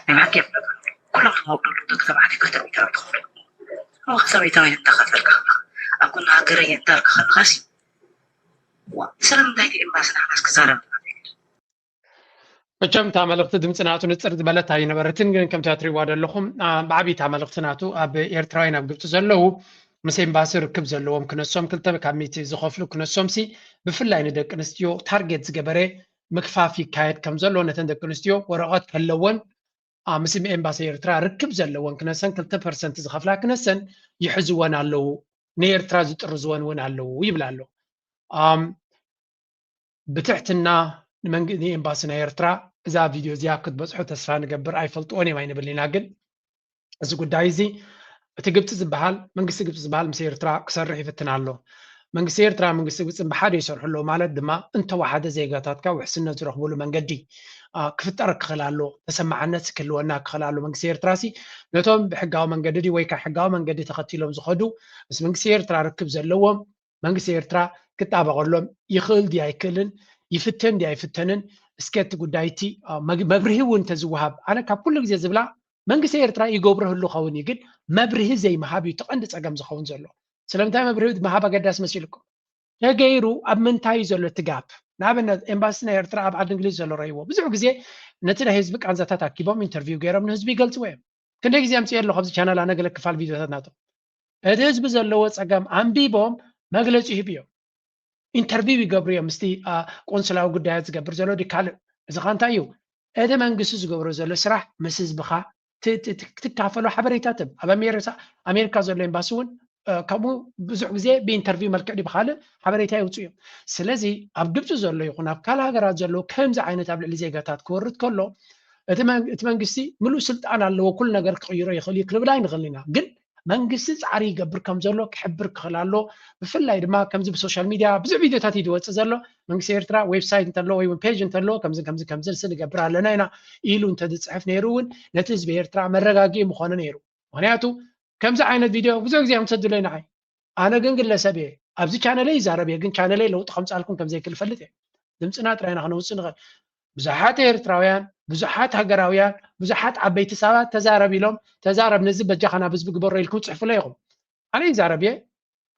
ናይ ብሓቂ እየ ዝነግረካ። ኩሎም ተማሪት ዘለዉ ደቂ ተባዕትዮ ክልተ ሚእታዊ ትኸፍሉ። እሞ ክልተ ሚእታዊ እናኸፈልካ ከለኻ ኣብ ጎኒ ሃገረይ እንዳልካ ከለኻሲ፣ ዋ፣ ስለምንታይ እቲ ኤምባሲ ንዓናስ ክዛረብ? መቸም እታ መልእኽቲ ድምፂ ናቱ ንፅር ዝበለት ኣይነበረትን፣ ግን ከምቲ እትሪእዋ ዘለኹም፣ አ፣ ብዓብዪ እታ መልእኽቲ ናቱ ኣብ ኤርትራውያን ኣብ ግብፂ ዘለዉ ምስ ኤምባሲ ርክብ ዘለዎም ክነሶም ክልተ ካብ ሚእቲ ዝኸፍሉ ክነሶም ሲ ብፍላይ ንደቂ ኣንስትዮ ታርጌት ዝገበረ ምግፋፍ ይካየድ ከም ዘሎ፣ ነተን ደቂ ኣንስትዮ ወረቐት ከለወን፣ አ፣ ምስ ኤምባሲ ኤርትራ ርክብ ዘለወን ክነሰን ክልተ ፐርሰንት ዝኸፍላ ክነሰን ይሕዝወን ኣለዉ። ንኤርትራ ዝጥርዝወን እውን ኣለዉ ይብል ኣሎ። ኣም፣ ብትሕትና ንመንግ-፣ ንኤምባሲ ናይ ኤርትራ እዛ ቪድዮ እዚኣ ክትበጽሖ ተስፋ ንገብር። ኣይፈልጥዎን እዮም ኣይንብል ኢና፣ ግን እዚ ጉዳይ እዚ እቲ ግብፂ ዝበሃል፣ መንግስቲ ግብፂ ዝበሃል ምስ ኤርትራ ክሰርሕ ይፍትን ኣሎ። መንግስቲ ኤርትራ መንግስቲ ግብፅን ብሓደ ይሰርሑ ኣለዉ ማለት ድማ እንተወሓደ ዜጋታትካ ውሕስነት ዝረኽብሉ መንገዲ፣ አ፣ ክፍጠር ክኽእል ኣሎ። ተሰማዕነት ክህልወና ክኽእል ኣሎ። መንግስቲ ኤርትራ ሲ ነቶም ብሕጋዊ መንገዲ ድዩ ወይ ከዓ ሕጋዊ መንገዲ ተኸቲሎም ዝኸዱ ምስ መንግስቲ ኤርትራ ርክብ ዘለዎም መንግስቲ ኤርትራ ክጣበቐሎም ይኽእል ድዩ ኣይክእልን፣ ይፍተን ድዩ ኣይፍተንን፣ እስከ እቲ ጉዳይ እቲ፣ አ፣ መግ-፣ መብርሂ እውን እንተዝወሃብ፣ ኣነ ካብ ኩሉ ግዜ ዝብላ መንግስቲ ኤርትራ ይገብሮ ህሉ ኸውን እዩ፣ ግን መብርሂ ዘይምሃብ እዩ እቲ ቀንዲ ጸገም ዝኸውን ዘሎ። ስለምንታይ መብርሂ ምሃብ ኣገዳሲ መሲልኩም? ተገይሩ ኣብ ምንታይ እዩ ዘሎ እቲ ጋፕ? ንኣብነት ኤምባሲ ናይ ኤርትራ ኣብ ዓዲ እንግሊዝ ዘሎ ረይዎ ብዙሕ ግዜ ነቲ ናይ ህዝቢ ቃንዛታት ኣኪቦም ኢንተርቪው ገይሮም ንህዝቢ ይገልጽዎ እዮም። ክንደይ ግዜ ኣምፅኦ ኣለኹ ኣብዚ ቻናል ኣነ ገለ ክፋል ቪድዮታት ናቶም። እቲ ህዝቢ ዘለዎ ጸገም ኣንቢቦም መግለጺ ይህቡ እዮም። ኢንተርቪው ይገብሩ እዮም ምስቲ፣ አ፣ ቆንስላዊ ጉዳያት ዝገብር ዘሎ ድዩ ካልእ። እዚ ኸ እንታይ እዩ? እቲ መንግስቲ ዝገብሮ ዘሎ ስራሕ ምስ ህዝብኻ ት-፣ ት-፣ ት-፣ ክትካፈሎ ሓበሬታ ትህብ። ኣብ ኣሜሪካ፣ ኣሜሪካ ዘሎ ኤምባሲ እውን፣ አ፣ ከምኡ ብዙሕ ግዜ ብኢንተርቪው መልክዕ ድዩ ብኻልእ ሓበሬታ የውፅኡ እዮም። ስለዚ ኣብ ግብፂ ዘሎ ይኹን ኣብ ካልእ ሃገራት ዘሎ ከምዚ ዓይነት ኣብ ልዕሊ ዜጋታት ክወርድ ከሎ እቲ መን-፣ እቲ መንግስቲ ምሉእ ስልጣን ኣለዎ፣ ኩሉ ነገር ክቕይሮ ይኽእል እዩ ክንብል ኣይንኽእልን ኢና። ግን መንግስቲ ጻዕሪ ይገብር ከም ዘሎ ክሕብር ክኽእል ኣሎ። ብፍላይ ድማ ከምዚ ብሶሻል ሚድያ ብዙሕ ቪድዮታት እዩ ዝወጽእ ዘሎ። መንግስቲ ኤርትራ ዌብሳይት እንተሎ ወይ እውን ፔጅ እንተሎ ከምዚ ከምዚ ከምዚ ንገብር ኣለና ኢና ኢሉ እንተዝጽሕፍ ነይሩ እውን ነቲ ህዝቢ ኤርትራ መረጋግኢ ምኾነ ነይሩ። ምኽንያቱ ከምዚ ዓይነት ቪድዮ ብዙሕ ግዜ እዮም ዝሰዱለይ ንዓይ። ኣነ ግን ግለሰብ እየ። ኣብዚ ቻነለይ ይዛረብ እየ፣ ግን ቻነለይ ለውጢ ከምጻልኩም ከም ዘይክእል እፈልጥ እየ። ድምፅና ጥራይ ኢና ክነውፅእ ንኽእል። ብዙሓት ኤርትራውያን፣ ብዙሓት ሃገራውያን፣ ብዙሓት ዓበይቲ ሰባት ተዛረብ ኢሎም፣ "ተዛረብ፣ ነዚ በጃኻ ናብ ህዝቢ ግበሮ" ኢልኩም ጽሕፉለይ ኢኹም። ኣነ ይዛረብ እየ፣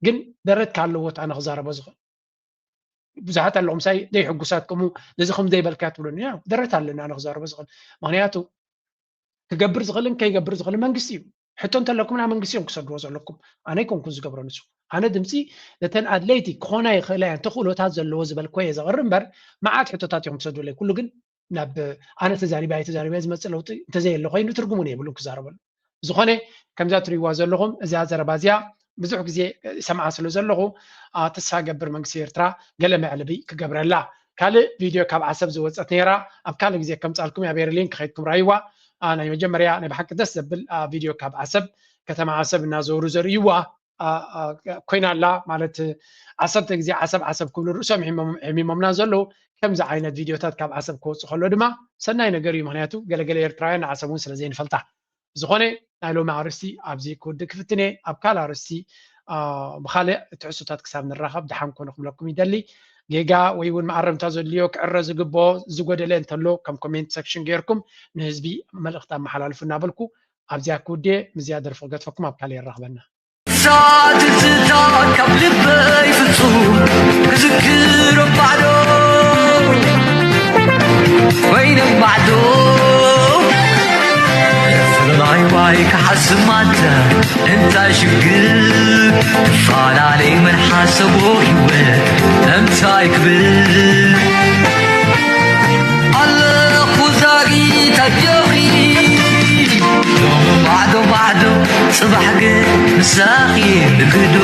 ግን ደረት ካለዎ እቲ ኣነ ክዛረቦ ዝኽእል። ብዙሓት ኣለኹም ሳይ ዘይሕጉሳት፣ ከምኡ ነዚ ከም ዘይበልካ ትብሉኒ። ያው ደረት ኣለኒ ኣነ ክዛረቦ ዝኽእል። ምኽንያቱ ክገብር ዝኽእልን ከይገብር ዝኽእልን መንግስቲ እዩ። ሕቶ እንተለኩም ናብ መንግስቲ እዮም ክሰድዎ ዘለኩም። ኣነ ኣይኮንኩን ዝገብሮ ንሱ። ኣነ ድምፂ ነተን ኣድለይቲ ክኾና ይኽእላ እየን ተኽእሎታት ዘለዎ ዝበልኩ እየ ዘቕርብ እምበር፣ መዓት ሕቶታት እዮም ክሰዱለይ። ኩሉ ግን ናብ ኣነ ተዛሪበ ኣይተዛሪበ ዝመፅእ ለውጢ እንተዘየለ ኮይኑ ትርጉም እውን የብሉን ክዛረበሉ። ዝኾነ ከምዛ ትሪእዋ ዘለኹም እዚኣ ዘረባ እዚኣ ብዙሕ ግዜ ይሰምዓ ስለ ዘለኹ፣ አ፣ ተስፋ ገብር መንግስቲ ኤርትራ ገለ መዕለቢ ክገብረላ። ካልእ ቪድዮ ካብ ዓሰብ ዝወፀት ነይራ፣ ኣብ ካልእ ግዜ ከምፃልኩም እያ፣ ቤርሊን ክኸይድኩም ራይዋ። አ፣ ናይ መጀመርያ ናይ ብሓቂ ደስ ዘብል፣ አ፣ ቪድዮ ካብ ዓሰብ፣ ከተማ ዓሰብ እናዘወሩ ዘርእይዋ፣ አ፣ አ፣ ኮይና ኣላ። ማለት ዓሰርተ ግዜ ዓሰብ ዓሰብ ክብሉ ርእሶም ሒሞም-፣ ሒሚሞምና ዘለዉ ከምዚ ዓይነት ቪድዮታት ካብ ዓሰብ ክወፁ ከሎ ድማ ሰናይ ነገር እዩ። ምኽንያቱ ገለገለ ኤርትራውያን ንዓሰብ እውን ስለ ዘይንፈልጣ። ዝኾነ ናይ ሎሚ ኣርእስቲ ኣብዚ ክውድእ ክፍትን እየ። ኣብ ካልእ ኣርእስቲ፣ አ፣ ብኻልእ ትሕዝቶታት ክሳብ ንራኸብ ደሓን ኮኑ ክብለኩም ይደሊ። ጌጋ ወይ እውን መኣረምታ ዘድልዮ ክዕረ ዝግብኦ ዝጎደለ እንተሎ ከም ኮሜንት ሰክሽን ጌርኩም ንህዝቢ መልእኽቲ ኣመሓላልፉ እናበልኩ ኣብዚኣ ክውድየ ምስዚኣ ደርፊ ክገድፈኩም ኣብ ካልእ የራኽበና። ሳትትታ ካብ ልበይ ፍጹም ክዝክሮ ባዕዶ ኮይነ ባዕዶ ፍልላይ ዋይ ክሓስብ ማተ እንታይ ሽግር ትፈላለይ መን ሓሰቦ ህይወት እንታይ ክብል ኣለኹ ዛጊት ኣጆኺ ሎሚ ባዕዶ ባዕዶ ጽባሕ ግን ምሳኺ ንግዶ